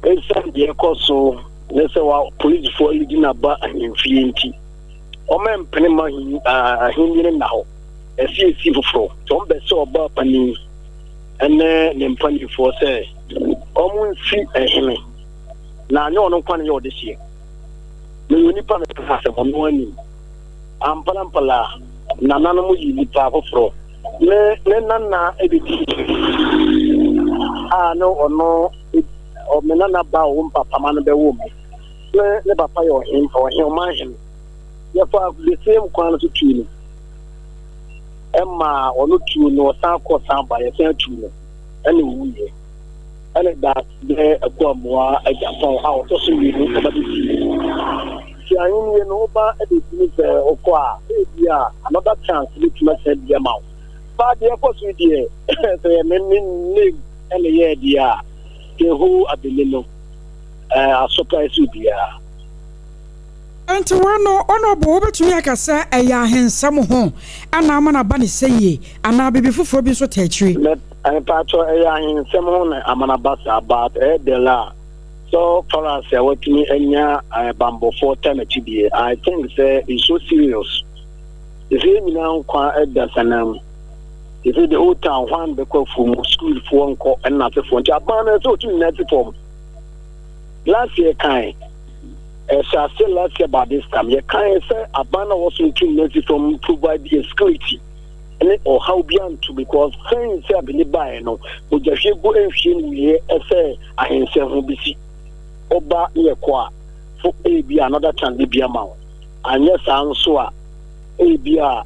H: ɛsiane deɛ ɛkɔ so ne sɛ wa polisifoɔ alidi n'aba ahemfie nti ɔma mpene ma ahenni no nna hɔ ɛsi esi foforɔ. Nti wɔn bɛ sɛ ɔbaa panin ɛne ne mpanimfoɔ sɛ wɔn nsi ɛhene na anyɛ ɔno nkwa ne yɛ ɔde hyeɛ. Meyɛ onipa mepɛ asɛm ɔno anim ampalampala nananom yi nipa foforɔ ne ne nana ebedi a ne ɔno me nana ba a ɔwɔ mpapama no bɛwɔ mu ne ne papa yɛ ɔhen ɔhen ɔman hene. Yɛfa the same kwan no so tuu no ɛma ɔno tuu no ɔsan kɔ san ba yɛsan tuu no ɛna owuiɛ ɛna da bɛ Akuamoa Agyapong a ɔtɔ so mmienu ɔba bɛsi. Nti ahenni no woba ɛbɛsi sɛ wokɔ a ebi a another chance bɛtumi asan bi ama wo. Ba deɛ ɛkɔ so deɛ sɛ yɛ me me name ɛna yɛɛ deɛ a the whole abene no asɔprise obiara.
J: Nti wɔn no ɔno ɔbɔ wobɛtumi aka sɛ ɛyɛ ahensɛm ho ɛna ama no aba ne sɛ yie anaa biribi foforɔ bi nso ta akyire?
H: Mpakyɛ ɛyɛ ahensɛm ho na ama no aba saa, but ɛyɛ dɛl a so far as a watumi anya bambɔfoɔ ta n'akyi deɛ I think sɛ it's so serious.
K: Sɛ yɛn nyinaa nkwa da sanaa mu. Sɛ the whole town hwan bɛkɔ afuo mu, sukuufoɔ nkɔ ɛne n'asefoɔ. Nti aban no ɛsɛ ɔtu ne nan si fam. Last year kan, ɛhyɛ aseɛ last year about this time, yɛkan sɛ aban no a wɔso ntu ne nan si fam provide a security ne ɔhaw bi anto because sɛn sɛ abene baeɛ no, mogyahwie gu nhwie nwieɛ ɛsɛ ahensɛ ho bɛsi. Ɔba ne yɛkɔ a, fo ebi another chance bi ama wo. Anyɛ saa nso a, ebia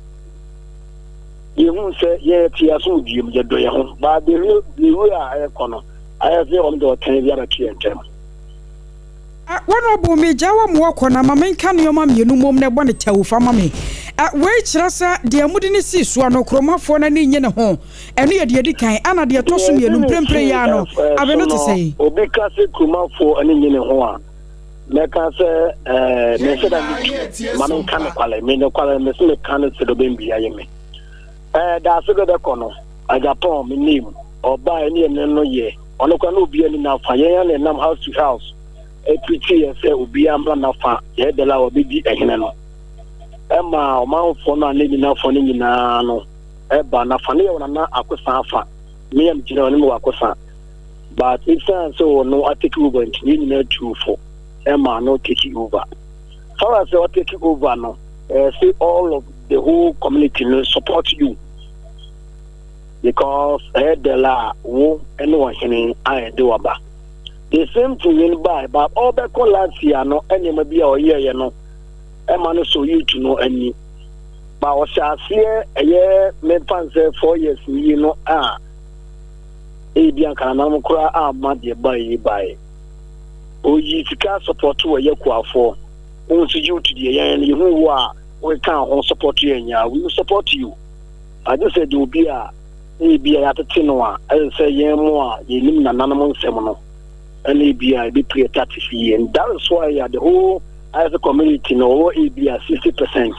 K: yehu sɛ yɛte asomdwoe mu, yɛdɔ yɛn ho. But the way a ɛrekɔ no, ayɛ sɛ wɔn de ɔtan bi abɛto yɛn ntam.
J: Honourable, megyaa wo ma woakɔ na ma menka nneɛma mmienu mmom na ɛbɔ no tɛw fa ma me. Wei kyerɛ sɛ deɛ mode no sii soɔ no, kuromafoɔ no ani nnye ne ho. Ɛno yɛ deɛ ɛdi kan. Ɛna deɛ ɛtɔ so
K: Deɛ
J: mmienu,
K: ɛde no
J: mprempren
K: sii
J: yi ara no, abe
K: so
J: no te
K: no,
J: sɛn?
K: obi ka sɛ kuromafoɔ ani nnye ne ho a, mɛka sɛ ɛɛ menhyɛ da ne tu ma menka nokware me nokware mese meka no sɛ dɔbɛn bi ayɛ me ɛɛ daase bɛ bɛkɔ no Japan me nim ɔbaa ɛne ɛne no yɛ ɔno kora na obiara ni n'afa yɛn na ɛnam house to house ɛpirikyi yɛ sɛ obiara mmra n'afa yɛ dɛla a ɔbɛdi ɛhene no ɛma ɔmanfoɔ no a ne nyinafoɔ no nyinaa no ɛba n'afa ne yɛ wɔn nana akosa afa me yam gyina ɔne me wɔ akosa but ɛsiane sɛ ɔno atake over nti yɛn nyinaa tuu fo ɛma no take over far as ɔtake over no ɛsɛ all of the whole community no support you because ɛyɛ dɛla a wo ɛne ɔhene a ɛde waba. The same thing yɛn baa ba ɔbɛkɔ last year no, nneɛma bi a ɔyɛɛyɛ no ɛma no so youth no ani ba ɔhyɛ aseɛ. Ɛyɛ memfa nsɛ 4 years yi no a ebi ankananam koraa ama deɛ ba yi baeɛ oyi sika support wɔ yɛ kuafoɔ wɔn nso youth deɛ yɛn yɛhu wo a wɔka ho support yɛn nya, we will support you. Agye sɛ deɛ obi a ebi a yɛatete no a ɛyɛ sɛ yɛn mo a yɛnim nananom nsɛm no ɛna ebi a ebi pere tactics yie, and that is why uh, the whole as a community no ɔwɔ ebi a 60%,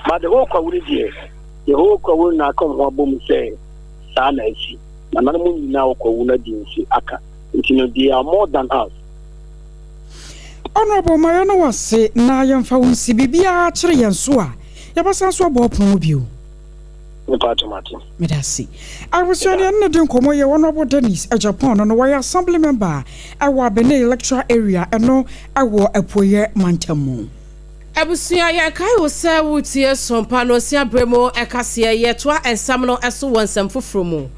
K: but the whole Kwawu no deɛ, the whole Kwawu na aka ho abɔ mu sɛ saa na asi nananom nyinaa wɔ Kwawu no adi nsi aka nti no they are more than us.
J: Honourable Maya no wase na yɛmfa wo nsi biribiara kyerɛ yɛn so a yɛbɛsan so abɔ ɔpono mu bio.
K: Nipa atomate.
J: Meda ase. Abusua, deɛ ne de nkɔmmɔ yɛ Honourable Dennis Japan no, wɔyɛ assembly member ɛwɔ Abene electoral area, ɛno ɛwɔ Apueyɛ mantam mu.
L: Abusua, yɛkae wo sɛ wotie Sompa no osia berɛ mu ɛkaseɛ. Yɛtoa nsɛm no ɛso wɔ nsɛm foforɔ mu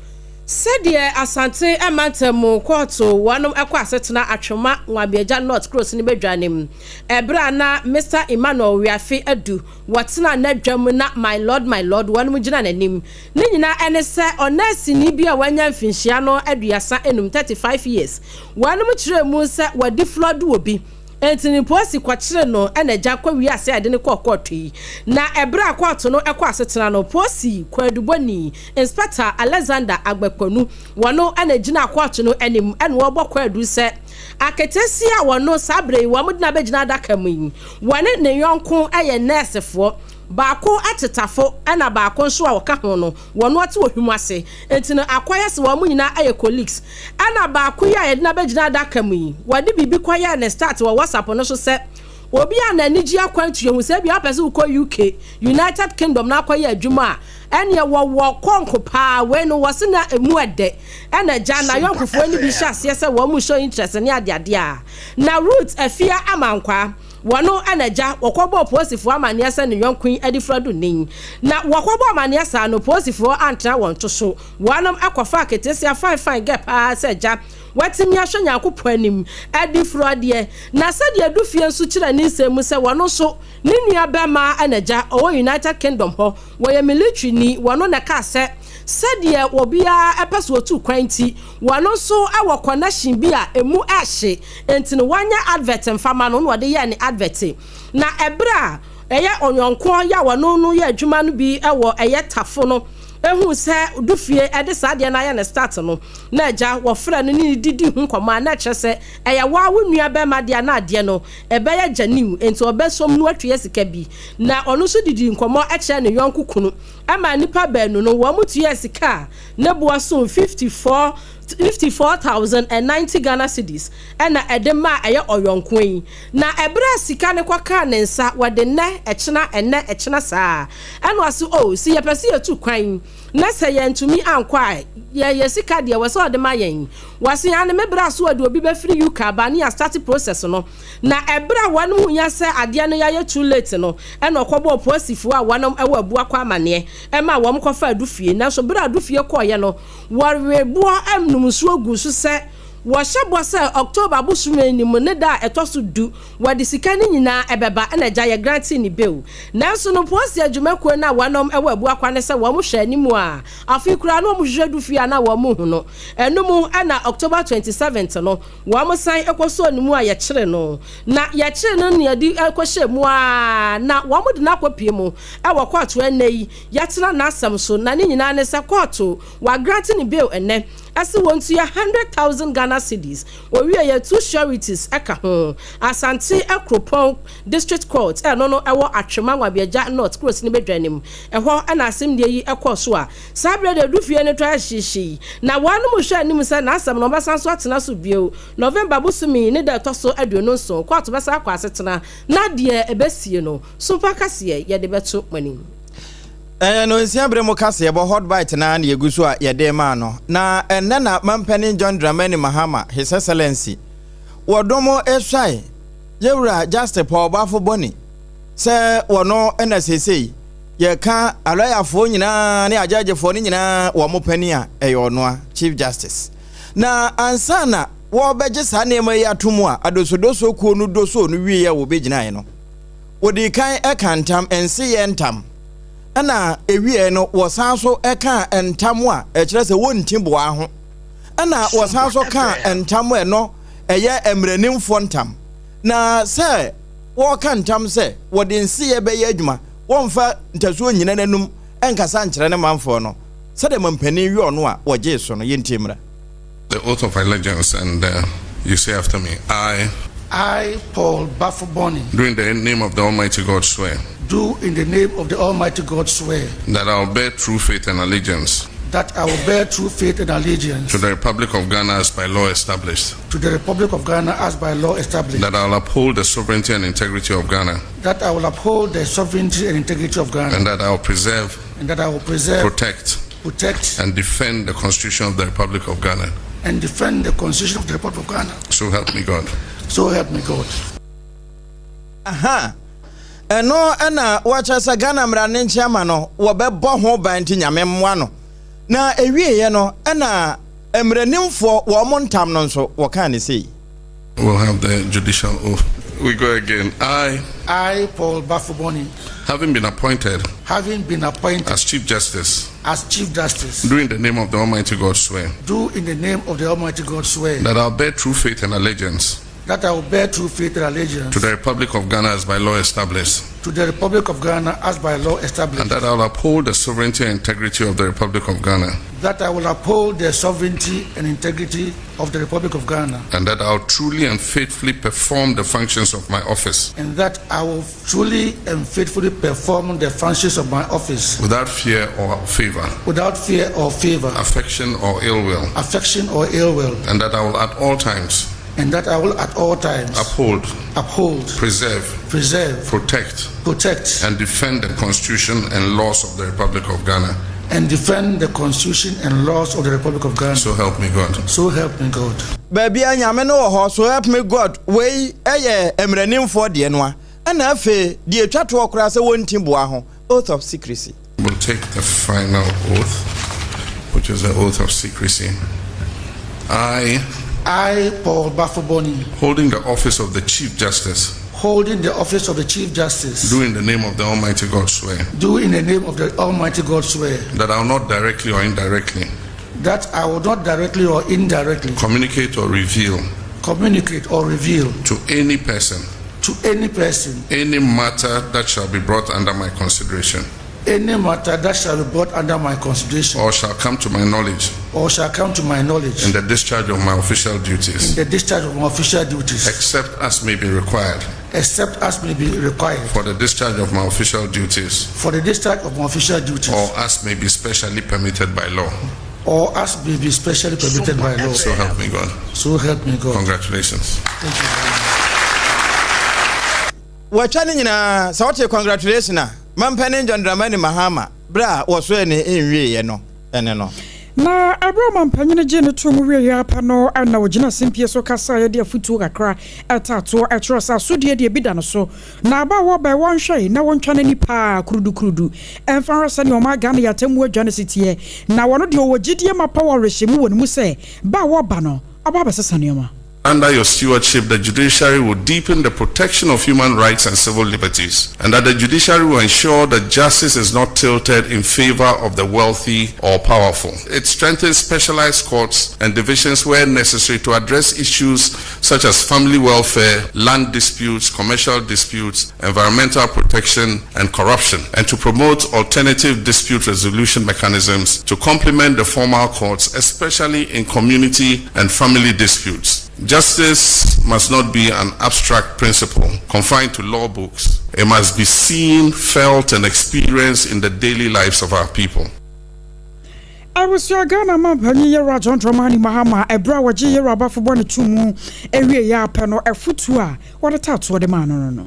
L: sɛdeɛ Asante mantam mu kɔɔto wɔnom ɛkɔ asetena Atwoma Nwabiagya North kuros no bɛdwa nim ɛberɛ a na Mr Emmanuel Wiafe Adu wɔtena n'adwa mu na "My lord, my lord" wɔnom gyina n'anim ne nyinaa ɛne sɛ ɔnɛɛseni bi a wanya mfinhyia no 35, 35 years, wɔnom kyerɛ mu sɛ wɔde flood wɔ bi nti ne polisi kɔkyere no ɛna agya kɔ wiase a yɛde ne kɔɔ kɔɔto yi. Na ɛberɛ a kɔɔto no ɛkɔ asetena no, polisi kwadubɔni Inspector Alexander Agbɛkpɔnu wɔno ɛna gyina kɔɔto no anim ɛna wɔbɔ kwadu sɛ aketesia a wɔno saa berɛ yi wɔn de no abɛgyina adaka mu yi, wɔne ne yɔnko ɛyɛ nɛɛsefoɔ baako atetafo ɛna baako nso a wɔka ho no wɔn ɔte wɔ hwim ase nti no akɔyɛ sɛ wɔn nyinaa ayɛ colleagues. Ɛna baako yi a yɛde no abɛgyina adaka mu yi, wɔde biribi kɔyɛ ne status wɔ WhatsApp no so sɛ obi a n'ani gye akwantu ehu sɛ ebi apɛ sɛ wokɔ UK, United Kingdom na akɔyɛ adwuma a ɛneɛ wɔwɔ kɔnko paa wei no wɔse na emu ɛdɛ. Ɛna gya na yɔnkofoɔ no bi hyɛ aseɛ sɛ wɔn mu show interest ne adeadeɛ a na Ruth Afia Amankwa wɔno ɛna gya wɔkɔbɔ polisifoɔ amanneɛ sɛ ne yɔnko yi adi fura do nin. Na wɔkɔbɔ amanneɛ saa no, polisifoɔ antena wɔn to so, wɔnom akɔfa aketesia fine fine gɛ paa sɛ gya watumi ahwɛ Nyankopɔn anim adi furo adeɛ. Na sɛdeɛ adu fie nso kyerɛ ne nsɛm mu sɛ wɔno nso ne nua bɛrima ɛna gya ɔwɔ United Kingdom hɔ, wɔyɛ military ni, wɔno na kaa sɛ sɛdeɛ obiara ɛpɛ so otu kwan nti wɔno nso ɛwɔ connection bi a emu ɛhye nti no wɔnyɛ advert mfama no na wɔde yɛɛ ne advert. Na ɛberɛ a ɛyɛ ɔyɔnko yɛ a wɔno no yɛ adwuma no bi ɛwɔ ɛyɛ tafo no. huu sɛ Dufie de saa adeɛ no ayɛ ne start no, na agya wɔfrɛ no ne no didi ho nkɔmmɔ a na ɛkyerɛ sɛ ɛyɛ wo ara wo nua barima deɛ a na adeɛ no ɛbɛyɛ gyaniw enti ɔbɛsom no atua sika bi. Na ɔno nso didii nkɔmmɔ kyerɛɛ ne yɔnko kunu ma nnipa baanu no wɔn tuaa sika a ne boɔ so 54 54,090 Ghana cedis na ɛde maa ɛyɛ ɔyɔnkoa yi. Na ɛberɛ a sika no kɔkaa ne nsa, wɔde nnɛ, ɛkyena, ɛnnɛ, ɛkyena saa. Ɛna ɔse, oh, se yɛpɛ se yɛtu kwan na sɛ yɛantumi ankɔ a, yɛn yɛn sika deɛ ɛwɔ sɛ ɔde ma yɛn. Wɔse, aane, me berɛ aso ɔde obi bɛfiri UK aba ne yɛastarte process no. Na ɛberɛ a wɔnom huiɛ sɛ adeɛ no yɛayɛ too late no, ɛna ɔkɔbɔɔ poosifoɔ a wɔnom wɔ Abuakɔ amaneɛ maa wɔn kɔfaa Adufie. Nanso berɛ a Adufie kɔeɛ no, Wɔwee boɔ nom nsuo guu so sɛ wɔhyɛ bɔ sɛ October bosome no mu ne da a ɛtɔ so du wɔde sika no nyinaa ɛbɛba ɛna agya yɛ grantee ne bail. Nanso no Posi adwumakuo no a wɔnom wɔ Abuakwa ne sɛ wɔn hwɛ anim a afei koraa na wɔn hwehwɛ du fie a na wɔn nhu no. Ɛno mu ɛna October 27th no wɔn san kɔsɔɔ ne mu a yɛkyere no na yɛkyere no na yɛde kɔhyɛɛ mu ara na wɔn de no akɔpie mu wɔ kɔɔto ɛnnɛ yi Yɛatena n'asɛm so na ne nyinaa ne sɛ kɔɔto wagrante no bail ɛnnɛ ɛse wɔntua 100,000 Ghana cedis. Wɔwieɛ two sureties ɛka ho. Asante Akuropɔn District Court ɛno no ɛwɔ Atwema Nwabiagya North Kurosini Badwa anim. Ɛhɔ na asɛmdie yi ɛkɔɔ so a saa berɛ deɛ Dufie no tɔ ahyehyee na wɔnom hwɛ anim sɛ n'asɛm no wɔbɛsan so atena so bio November bosome ne da ɛtɔ so 27 kɔɔto bɛsan akɔ asetena na deɛ ɛbɛsie no Sompa kaseɛ yɛde bɛto mo anim.
A: Ɛyɛ nnɔnsia bere mu kaseɛbɔ Hot Bite no ara na yɛgu so a yɛde rema no. Na ɛnnɛ na Mampanin John Dramani Mahama, His Excellency, wɔ dom resuae Yɛwura Justice Paul Bafo Boni sɛ wɔno na seesei yɛka alɔyafoɔ nyinaa ne agyɛgyefoɔ no nyinaa wɔn panin a ɛyɛ ɔnoa, Chief Justice. Na ansa na wɔrebɛgye saa nneɛma yi ato mu a adosodosoɔ kuo no dosoo no wieɛ a wɔbɛgyinaeɛ no, wɔdii kan kaa ntam, nseyɛ ntam, ɛna ɛwieɛ no wɔsan so kaa ntam a ɛkyerɛ sɛ wɔnti boa ho, ɛna wɔsan so kaa ntam a ɛno ɛyɛ mmaranimfoɔ ntam, na sɛ wɔreka ntam sɛ wɔde nseyɛ bɛyɛ adwuma, wɔmfa ntasuo nnyina n'anum nkasa nkyerɛ ne manfoɔ no, sɛdeɛ mampanin yɔɔ no a wɔgyee so no, yɛntie mmra.
M: The oath of allegiance and uh, you say after me, I.
N: I, Paul Bafoboni.
M: Do in the name of the Almighty God swear.
N: Do in the name of the Almighty God swear.
M: That I will bear true faith and allegiance.
N: That I will bear true faith and allegiance.
M: To the Republic of Ghana as by law established.
N: To the Republic of Ghana as by law established.
M: That I will uphold the sovereignty and integrity of Ghana.
N: That I will uphold the sovereignty and integrity of Ghana.
M: And that I will preserve.
N: And that I will preserve.
M: Protect.
N: Protect.
M: And defend the Constitution of the Republic of Ghana.
N: And defend the Constitution of the Republic of Ghana.
M: So help me God.
N: So help me God.
A: Aha. Ɛno ɛna wɔkyerɛ sɛ Ghana mmara ne nkyɛn no wɔbɛbɔ ho ban nti nyame mmoa no. Na ewieɛ no ɛna mmaranimfoɔ wɔn mo ntam no nso wɔkaa ne sei.
M: We'll have the judicial oath. We go again. I.
N: I, Paul Bafoboni.
M: Having been appointed.
N: Having been appointed.
M: As Chief Justice.
N: As Chief Justice.
M: Do in the name of the Almighty God swear.
N: Do in the name of the Almighty God swear.
M: That I'll bear true faith and allegiance.
N: That I will bear true faith and allegiance.
M: To the Republic of Ghana as by law established.
N: To the Republic of Ghana as by law established.
M: And that I will uphold the sovereignty and integrity of the Republic of Ghana.
N: That I will uphold the sovereignty and integrity of the Republic of Ghana.
M: And that I will truly and faithfully perform the functions of my office.
N: And that I will truly and faithfully perform the functions of my office.
M: Without fear or favor.
N: Without fear or favor.
M: Affection or ill will.
N: Affection or ill will.
M: And that I will at all times.
N: And that I will at all times.
M: Uphold.
N: Uphold.
M: Preserve.
N: Preserve.
M: Protect.
N: Protect.
M: And defend the Constitution and laws of the Republic of Ghana.
N: And defend the Constitution and laws of the Republic of Ghana.
M: So help me God.
N: So help me God.
A: Baabi a Nyame no wɔ hɔ, so help me God, wei yɛ mmaranimfoɔ deɛ no a, ɛna afei deɛ ɛtwa toɔ koraa sɛ wɔnti boa ho, oath of secrecy.
M: We'll take the final oath, which is the oath of secrecy. I,
N: I, Paul Bafoboni,
M: holding the office of the Chief Justice,
N: holding the office of the Chief Justice,
M: do in the name of the Almighty God swear.
N: Do in the name of the Almighty God swear.
M: That I will not directly or indirectly.
N: That I will not directly or indirectly.
M: Communicate or reveal.
N: Communicate or reveal.
M: To any person.
N: To any person.
M: Any matter that shall be brought under my consideration.
N: Any matter that shall be brought under my consideration.
M: Or shall come to my knowledge.
N: Or shall come to my knowledge.
M: In the discharge of my official duties.
N: In the discharge of my official duties.
M: Except as may be required.
N: Except as may be required.
M: For the discharge of my official duties.
N: For the discharge of my official duties.
M: Or as may be specially permitted by law.
N: Or as may be specially permitted by law.
M: So help me God.
N: So help me God.
M: Congratulations.
N: Thank you very much.
A: Wɔatwa ne nyinaa sɛ wote congratulation a mampanin John Dramani Mahama berɛ a wɔsoɛ ne nwieɛ no ɛne no.
J: Na ɛberɛ a ɔmampanin gyee no too mu wieeɛ ara pɛ no na ɔgyina simpie so kasaeɛ de afotuo kakra taa toɔ kyerɛɛ sɛ asodie deɛ bi da no so na aba a wɔba yi wɔnhwɛ na wɔntwa n'ani paa kurudukurudu mfa nhwɛ sɛdeɛ ɔman Ghana yɛ atemmuo adwa no si teɛ na ɔno deɛ ɔwɔ gyidie mapa wɔ awerɛhyɛmu wɔ ne mu sɛ ba a wɔba no ɔba abɛsesa nneɛma.
M: Under your stewardship, the judiciary will deepen the protection of human rights and civil liberties, and that the judiciary will ensure that justice is not tilted in favor of the wealthy or powerful. It strengthens specialized courts and divisions where necessary to address issues such as family welfare, land disputes, commercial disputes, environmental protection, and corruption, and to promote alternative dispute resolution mechanisms to complement the formal courts, especially in community and family disputes. Justice must not be an abstract principle confined to law books. It must be seen, felt, and experienced in the daily lives of our people.
J: Abusua Ghana manpanyin Yewura John Dramani Mahama ɛberɛ a wɔgyee Yewura Baffoe-Bonnie too mu wieeɛ ara pɛ no afutuo a wɔde taa toɔ de maa no no no.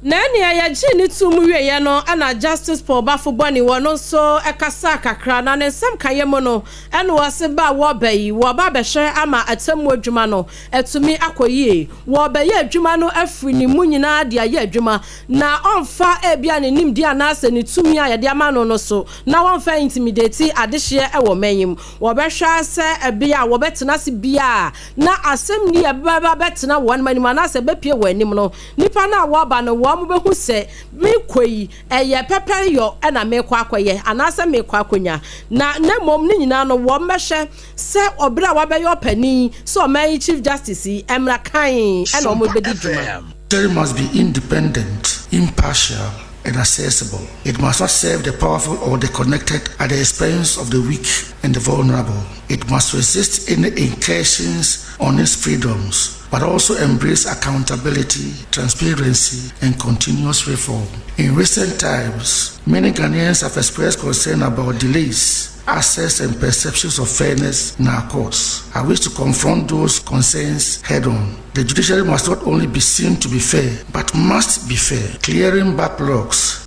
L: Na nea yɛgyee no too mu wieeɛ no na Justice Paul Baffoe-Bonnie ɔno nso kasaa kakra na ne nsɛm kaeɛ mu no na ɔse ba a wɔreba yi wɔreba abɛhwɛ ama atemmuo adwuma no atumi akɔ yie, wɔrebɛyɛ adwuma no afiri ne mu nyinaa de ayɛ adwuma na ɔmfa ebia ne nimdeɛ anaasɛ ne tumi a yɛde ama no no so na wɔmfa intimidate adehyeɛ wɔ ɔman yi mu. Wɔbɛhwɛ ara sɛ ɛbea a wɔbɛtena ase biara na asɛm nni a ɛbɛba abɛtena wɔn anim anaasɛ ɛbɛpue wɔn anim no Nnipa no a wɔreba no, wɔbɛhu sɛ merekɔ yi, ɛyɛ pɛpɛyɔ na merekɔ akɔyɛ anaasɛ merekɔ akɔnya. Na na mmom ne nyinaa no, wɔbɛhwɛ sɛ ɔberɛ a wabɛyɛ ɔpanin sɛ ɔman yi Chief Justice yi, mmara kann na wɔbɛdi dwuma.
N: Judiciary must be independent, impartial, and accessible. It must not serve the powerful or the connected at the expense of the weak and the vulnerable. It must resist any incursions on its freedoms, but also embrace accountability, transparency, and continuous reform. In recent times, many Ghanaians have expressed concern about delays, access, and perceptions of fairness in our courts. I wish to confront those concerns head on. The judiciary must not only be seen to be fair, but must be fair, clearing backlogs.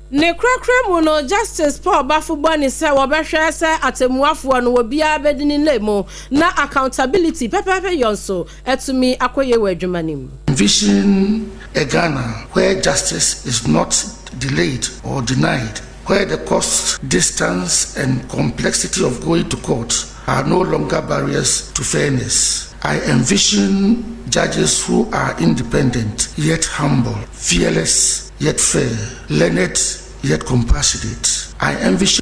L: Ne korakora mu no, Justice Paul Baffoe-Bonnie sɛ wɔbɛhwɛ sɛ atɛmmuafoɔ no obiara bɛdi ne nna mu na accountability pɛpɛɛpɛ yɔ nso atumi akɔ yie wɔ adwuma no mu.
N: Envision a Ghana where justice is not delayed or denied, where the cost, distance, and complexity of going to court are no longer barriers to fairness. I envision judges who are independent yet humble, fearless yet fair, learned yet compassionate. I envision.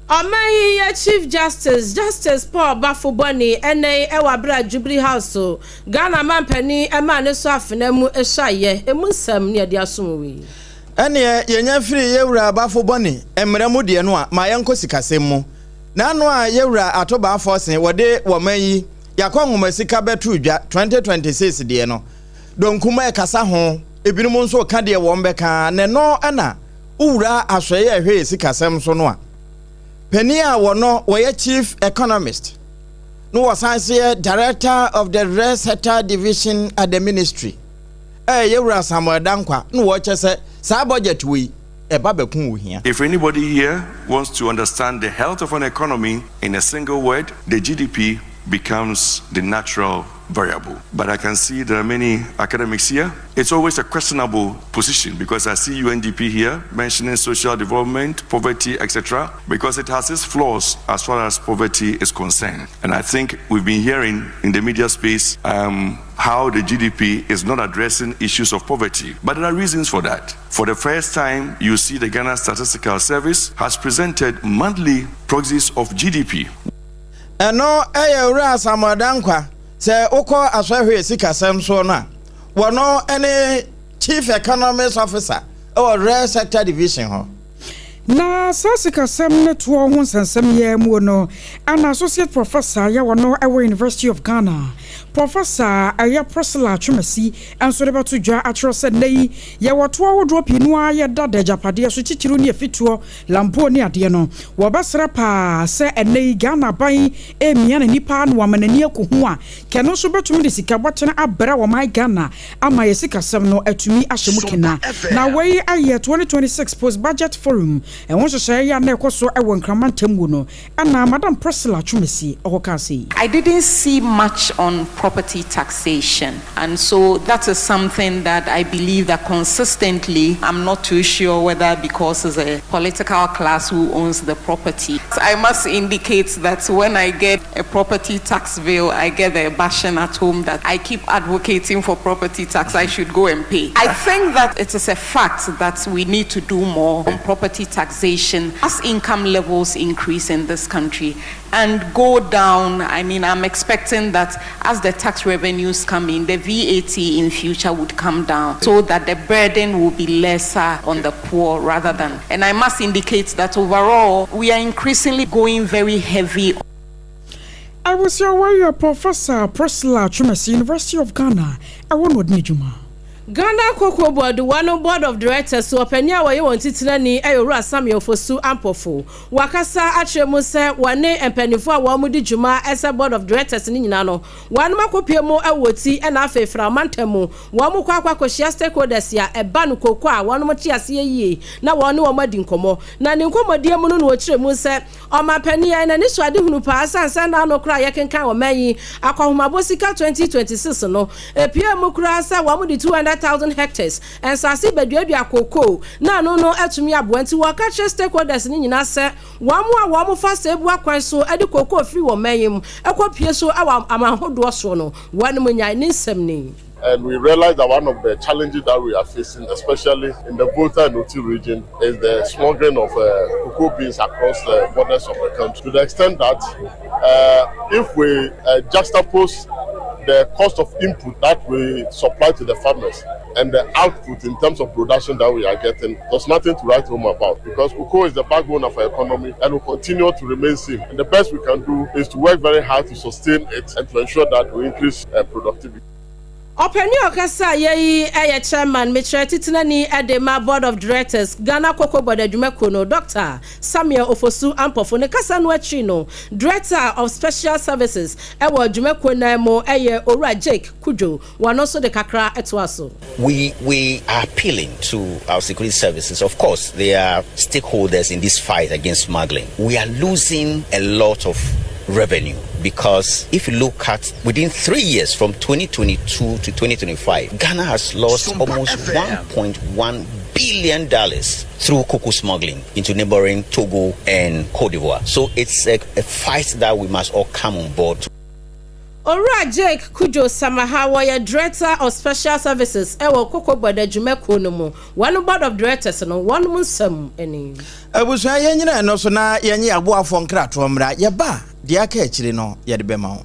L: Ɔman yi yɛ Chief Justice, Justice Paul Baffoe-Bonnie ɛnnɛ yi wɔ abere a Jubilee House Ghana manpanin maa ne so afena mu suaeɛ emu nsɛm ne yɛde asom wo yi.
A: Ɛneɛ yɛnya firii yɛwura Baffoe-Bonnie mmara mu deɛ no a, ma yɛnkɔ sikasɛm mu. N'ano a yɛwura Ato Baa Forson wɔde wɔman yi yakɔ nwoma sika bɛtoo dwa 2026 deɛ no, Donkum ɛkasa ho, ebinom nso reka deɛ wɔn bɛka, na ɛno na wowura asɔeɛ a ɛhwɛ yɛ sikasɛm so no a, panin a wɔno wɔyɛ Chief Economist na wɔsan nso yɛ Director of the Real Sector Division at the Ministry, ɛyɛ yɛwura Samuel Dankwa na wɔkyɛ sɛ saa budget wei ɛba bɛko ohia.
O: If anybody here wants to understand the health of an economy in a single word, the GDP becomes the natural variable. But I can see there are many academics here. It's always a questionable position because I see UNDP here mentioning social development, poverty, etc., because it has its flaws as far as poverty is concerned. And I think we've been hearing in the media space um, how the GDP is not addressing issues of poverty. But there are reasons for that. For the first time, you see the Ghana Statistical Service has presented monthly proxies of GDP.
A: Ɛno yɛ Owura Samuel Dankwa. Sɛ wokɔ Asɔhwɛ sikasɛm soɔ no a, wɔno ne Chief Economist Officer wɔ Real Sector Division hɔ.
J: Na saa sikasɛm ne toɔ ho nsɛnsɛm yi ara mu no, ɛna Associate Professor a ɔno wɔ University of Ghana, Professor ɛyɛ Priscilla Twumasi nso de bɛto dwa akyerɛ sɛ nnɛ yi yɛwɔ toɔ ahodoɔ pii no ara yɛda da agyapadeɛ so titiriw ne afituo, lampo ne adeɛ no. Wɔbɛsrɛ paa sɛ ɛnnɛ yi Ghana aban remia n'ani paa na wama n'ani akɔhu a kɛ no nso bɛtumi de sika bɔtene abrɛ ɔman Ghana ama yɛ sikasɛm no atumi ahyɛ mu kena. Na wei ayɛ 2026 Post Budget Forum ɛho nhyehyɛeɛ yɛ a na ɛkɔ so wɔ Nkraman ntam no ɛna Madam Priscilla Twumasi ɔkɔkaa sei.
P: I didn't see much on property taxation, and so that is something that I believe that consistently, I'm not too sure whether because it's a political class who owns the property. I must indicate that when I get a property tax bill, I get the bashing at home that I keep advocating for property tax, I should go and pay. I think that it is a fact that we need to do more on property taxation as income levels increase in this country and go down. I mean, I'm expecting that as the tax revenues come in, the VAT in future would come down so that the burden will be lesser on the poor rather than. And I must indicate that overall, we are increasingly going very heavy.
J: Abusua wɔyɛ Professor Priscilla Twumasi, University of Ghana, ɛwɔ no ɔde n'adwuma.
L: Ghana Cocoa Board wɔn Board of Directors ɔpanin a wɔyɛ wɔn titenani yɛ Owura Samuel Fosu Ampofo. Wakasa akyerɛ mu sɛ wɔne mpanimfoɔ a wɔn di dwuma ɛsɛ Board of Directors no nyinaa no wɔn akɔpie mu wɔ ti ɛna afei fra ɔmantam mu wɔn kɔ akɔ akɔhyia stakeholders a ɛba no koko a wɔn te aseɛ yie na wɔn ne wɔn adi nkɔmmɔ. Na ne nkɔmmɔdie mu no na wɔkyerɛ mu sɛ ɔmampanin yɛn n'ani so ade hunu paa sansan na ano koraa yɛkenkan wɔ man yi akɔhomabɔ sika 2026 no epie mu koraa sɛ wɔn de 200,000 hectares nsase bɛduadua kookoo na ano no atumi aboa. Nti wɔka kyerɛ stakeholders no nyinaa sɛ wɔn a wɔn fa sɛ ebu akwan so de kookoo firi wɔn man yi mu ɛkɔ pie so ɛwɔ aman ahodoɔ soɔ no wɔn mu nyae ne nsɛm ni.
M: And we realize that one of the challenges that we are facing, especially in the Volta and Oti region, is the smuggling of cocoa beans across the borders of the country. To the extent that if we juxtapose the cost of input that we supply to the farmers and the output in terms of production that we are getting, there's nothing to write home about, because cocoa is the backbone of our economy and will continue to remain same. And the best we can do is to work very hard to sustain it and to ensure that we increase productivity.
L: Ɔpanin a ɔkasa a yɛyi ɛyɛ chairman, mekyerɛ titenani ɛde ma Board of Directors, Ghana Cocoa Board adwumakuo no, Dr Samuel Ofosu Ampɔfo. Ne kasa no akyi no, Director of Special Services ɛwɔ adwumakuo nan mu ɛyɛ Owura Jake Kudwo, wɔn nso de kakra ɛtoa so.
Q: We are appealing to our security services. Of course, they are stakeholders in this fight against smuggling. We are losing a lot of revenue because if you look at within 3 years, from 2022 to 2025, Ghana has lost almost $1.1 billion through cocoa smuggling into neighboring Togo and Cote d'Ivoire. So it's a fight that we must all come on board.
L: Owura Jake Kujo Samaha, wɔyɛ Director of Special Services ɛwɔ Cocoa Board adwumakuo no mu, wɔn Board of Directors no, wɔn mu nsɛm ani.
A: Abusua, yɛn nyina ɛno so na yɛnye aboafoɔ nkratoɔ mmra. Yɛba a, deɛ aka akyire no yɛde bɛma wo.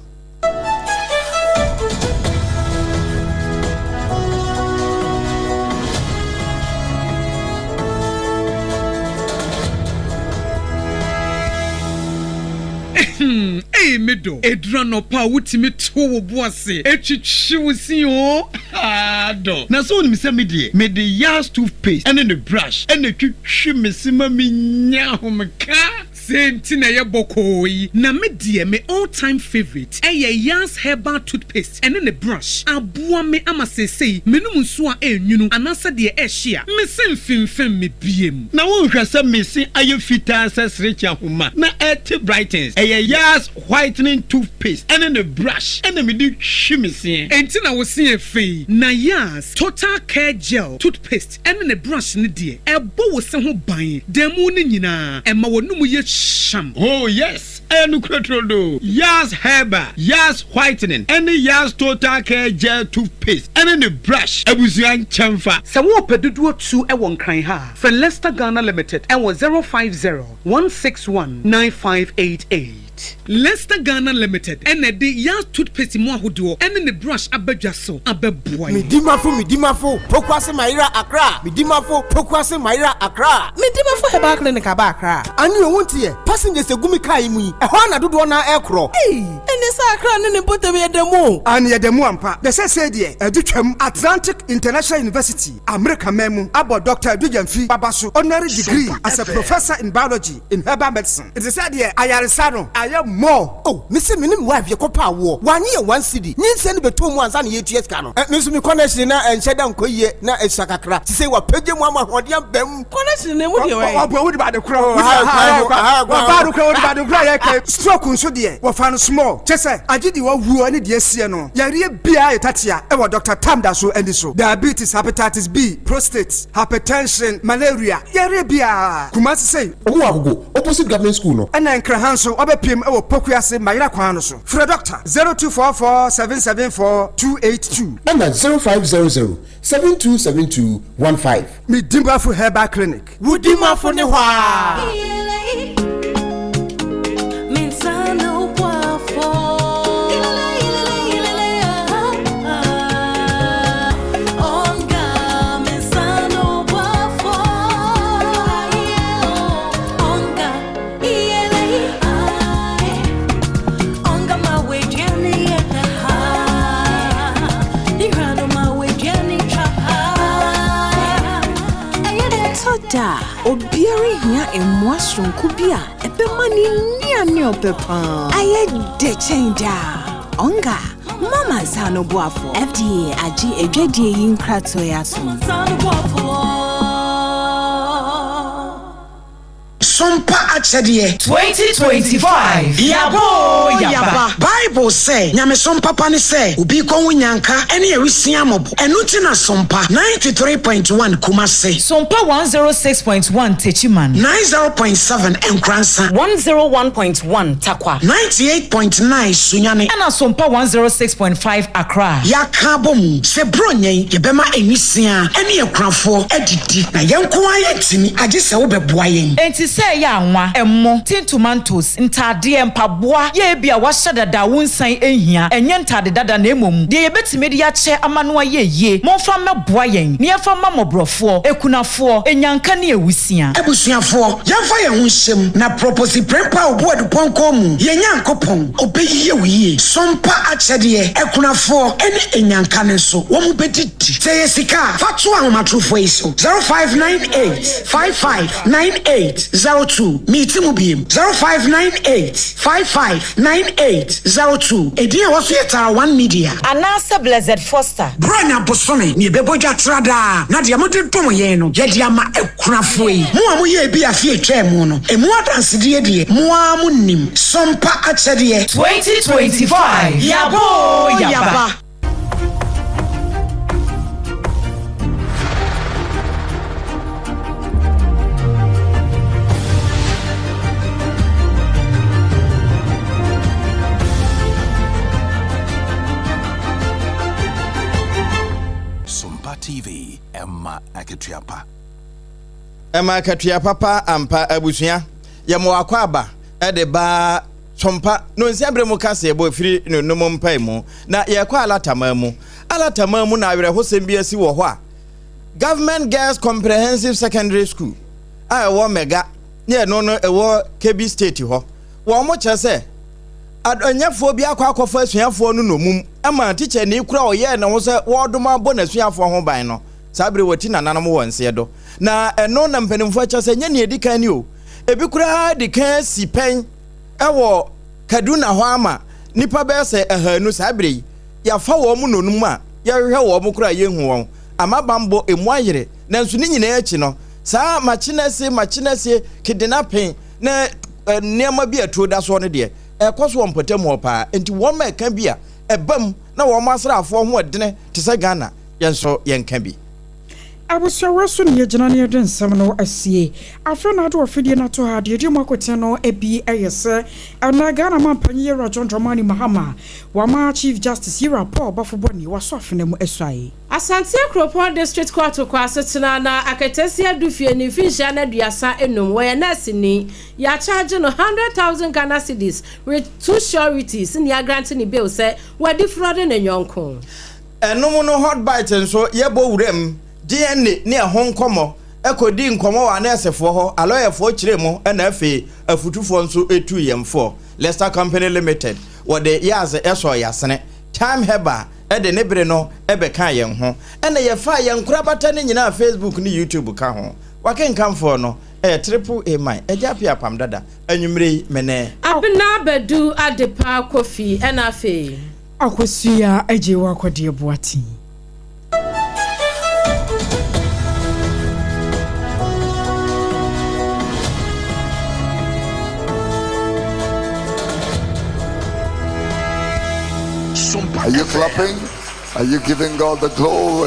R: Ei, me dɔ, ɛduru anɔpa a wotumi to wo bo ase ɛtwitwi wo si o dɔ. Na sɛ wonim sɛ me deɛ, mede Yas toothpaste ɛne ne brush ɛna twitwi me se ma menya ahomeka. Sɛ nti na ɛyɛ bɔkɔɔ yi. Na me deɛ, me all time favourite ɛyɛ Yas herbal toothpaste ɛne ne brush. Aboa me ama seesei menom nsuo a ɛnwunu anaasɛ deɛ ɛhye a, me se mfimfim me biem. Na wonhwɛ sɛ me se ayɛ fitaa sɛ serekye ahoma na ɛte brightens. Ɛyɛ Yas whitening toothpaste ɛne ne brush ɛna mede twi me seɛ. Enti na wo se yɛ fɛ yi. Na Yas Total Care Gel toothpaste ɛne ne brush no deɛ, ɛbɔ wo se ho ban da mu no nyinaa, ɛma w'anum yɛ hyam. Oh yes, ɛyɛ nokorɛ turodoo. Yas Herbal, Yas Whitening ɛne Yas Total Care Gel toothpaste ɛne ne brush, abusua nkyɛnfa. Sɛ worepɛ dodoɔ tu wɔ Nkran ha a, frɛ Lester Ghana Limited wɔ 050 161 9588. Toothpaste. Lester Ghana Limited na ɛde Yaz Toothpaste mu ahodoɔ ne ne brush aba dwa so abɛboa yɛn.
S: Medimafo Medimafo Pokuase Mayera Accra Medimafo Pokuase Mayera Accra.
T: Medimafo Herbal Clinic aba Accra.
S: Ane o wonteɛ, passengers egu me car yi mu yi, ɛhɔ ara na dodoɔ no ara ɛrekorɔ.
T: Ei! Ɛne sɛ Accra ne ne mpɔtam yɛ da mu o.
U: Aane yɛda mu ampa. Na seesei deɛ adu twam. Atlantic International University, Amerika man mu, abɔ Dɔkta Adu Gyamfi Baba so honorary degree as a Professor in Biology in Herbal Medicine. Nti sɛ deɛ ayaresa no ayɛ more.
S: Oh mese me ne me wife yɛkɔ pɛ awoɔ wanye yɛn one cedi nyinsɛn no bɛtɔ mu ansa na yɛtua sika no eh me nso me connection na ɛnhyɛ da nkɔ yie na ɛsua kakra sisei wapagya mu ama ahoɔden aba mu.
T: Connection no emu deɛ wɛn.
U: Ɔboa wode baade korɔ ɔbaa no korɔ wode baade korɔ a yɛka stroke nso deɛ wɔfa no small kyɛ sɛ agye deɛ wawuo ne deɛ asie no yareɛ biara yɛ tatea ɛwɔ Doctor Tam da so ani so diabetes hepatitis B prostate hypertension malaria yareɛ biara Kumasi sei
V: Ɔmo wɔ Agogo, opposite government school no.
U: Ɛna Nkraha nso wabɛpiem wɔ Pokuase Mayera kwan no so. Frɛ Dɔkta 0244 774 282.
V: Ɛna 0500 7272 15.
U: Me Dimafo Herbal Clinic.
S: Wo Dimafo ne hɔ aa.
W: Ɛtɔ da a, obiara hia mmoa soronko bi a ɛbɛma ne nnuane a ɔpɛ paa ayɛ dɛ kyɛn daa. Onga, mama nsa ano boafo. FDA agye adwadie yi nkratoɔ yi atom.
G: Sompa akyɛdeɛ.
X: 2025 Yaba oo yaba.
G: Bible sɛ, Nyamesom papa ne sɛ obi rekɔhu nyanka ne awisiaa mmɔbɔ. Ɛno nti na Sompa 93.1 Kumase.
X: Sompa 106.1 Techiman.
G: 90.7 Nkoransa.
X: 101.1 Tarkwa.
G: 98.9 Sunyani.
X: Ɛna Sompa 106.5 Accra.
G: Yɛaka abɔ mu sɛ Buronya yi yɛbɛma nwisiaa ne akunafoɔ adidi, na yɛn nko ara yɛntumi, agye sɛ wobɛboa yɛn.
X: Enti sɛ ɛyɛ anwa, ɛmo, tin tomatoes, ntaadeɛ, mpaboa, yɛ ebia wɔahyɛ dada a wonsan nhia, ɛnyɛ ntaade dada na mmom deɛ yɛbɛtumi de akyɛ ama no ayɛ yie, momfa mmɛboa yɛn na yɛmfa mma mmɔborɔfoɔ, akunafoɔ, anyanka ne awusia.
G: Abusuafoɔ, yɛmfa yɛn ho nhyɛ mu na Proposi Prempeh a ɔbu adupɔnkɔ mu, yɛn Nyankopɔn, ɔbɛyie wo yie. Sompa akyɛdeɛ, akunafoɔ ne anyanka no nso, wɔn bɛdidi. Sɛ ɛyɛ sika a, fa to ahomatorofoɔ yi so, 0598 55 9802. Meti mu biem, 0598 55 9802. Edin a ɛwɔ so yɛ Tara One Media.
X: Anaasɛ Blessed Foster.
G: Buronya bosome na yɛbɛbɔ dwa tra daa, na deɛ mode dom yɛn no, yɛde ama akunafoɔ yi. Mo a moyɛɛ bi afe a ɛtwaa mu no, emu adansedie deɛ, mo ara monim. Sompa akyɛdeɛ.
X: 2025 Yaba oo yaba.
G: Sompa TV, ɛma akatua pa.
A: Ɛma akatua papa ampa abusua. Yɛma w'akwaaba de ba Sompa no nsia bere mu kaseɛbɔ ɛfiri no nom mpae mu. Na yɛrekɔ Alataman mu. Alataman mu na awerɛhosɛm bi asi wɔ hɔ a Government Girls Comprehensive Secondary School a ɛwɔ Mega ne ɛno no ɛwɔ Kebbi State hɔ. Wɔn kyerɛ sɛ adɔnyɛfoɔ bi akɔ akɔfa asuafoɔ no nnommum ma tikyani koro a ɔyɛɛ ne ho sɛ wɔredom abɔ n'asuafoɔ ho ban no. Saa bere wɔti nananom wɔ nseɛ do. Na ɛno na mpanimfoɔ akyerɛ sɛ nyɛ nea ɛdi kan ni o. Ebi koraa di kan asi pɛn wɔ Kaduna hɔ ama nnipa bɛyɛ sɛ ahaanu saa bere yi. Yɛafa wɔn nnommum a yɛhwehwɛ wɔn koraa a yɛnhu wɔn. Ama bammɔ emu ayere. Nanso ne nyinaa akyi no, saa makyenɛse makyenɛse, kidnapping ne nneɛma bi a tuo da soɔ no deɛ, ɛrekɔ so wɔ mpɔtam hɔ paa. Enti wɔn a ɛka bi a, ɛba mu na wɔn asraafoɔ ho ɛdene te sɛ Ghana, yɛn nso yɛnka bi.
J: Abusua so na yɛgyina na yɛde nsɛm no asie. Afei na ade wɔ fidie no ato ha deɛ ɛdi mu akoten no bi yɛ sɛ ɛnɛ Ghana manpanyin Yewura John Dramani Mahama wama Chief Justice Yewura Paul Baffoe-Bonnie waso afena mu asuae.
L: Asante Kuropɔn District Court kɔ asetena na Aketesia du fie ne mfinhyia no 35, wɔyɛ nɛɛseni. Yɛakyagye no 100,000 Ghana cedis with two sureties ne yɛagrante ne bail sɛ wadi frɔde ne yɔnko.
A: Ɛnom no Hot Bite nso yɛbɔ wuram DNA ne ɛho nkɔmmɔ kɔdii nkɔmmɔ wɔ anɛɛsefoɔ hɔ, alɔyɛfoɔ kyerɛɛ mu ɛna afei afutufoɔ nso tuu yɛn foɔ. Lester Company Limited wɔde yɛadze sɔɔ yɛasene. Time Herbal de ne bere no bɛkaa yɛn ho ɛna yɛfaa yɛn nkorabata no nyinaa Facebook ne YouTube ka ho. Wakenkanfoɔ no yɛ Triple A Man, Agya Appiah Apam Dada. Anwumerɛ yi me ne.
L: Abena Badu Adepa Kofi ɛna afei.
J: Akosua Agyei Wakɔdeɛ Boateng.
B: Are you clapping? Are you giving God the glory?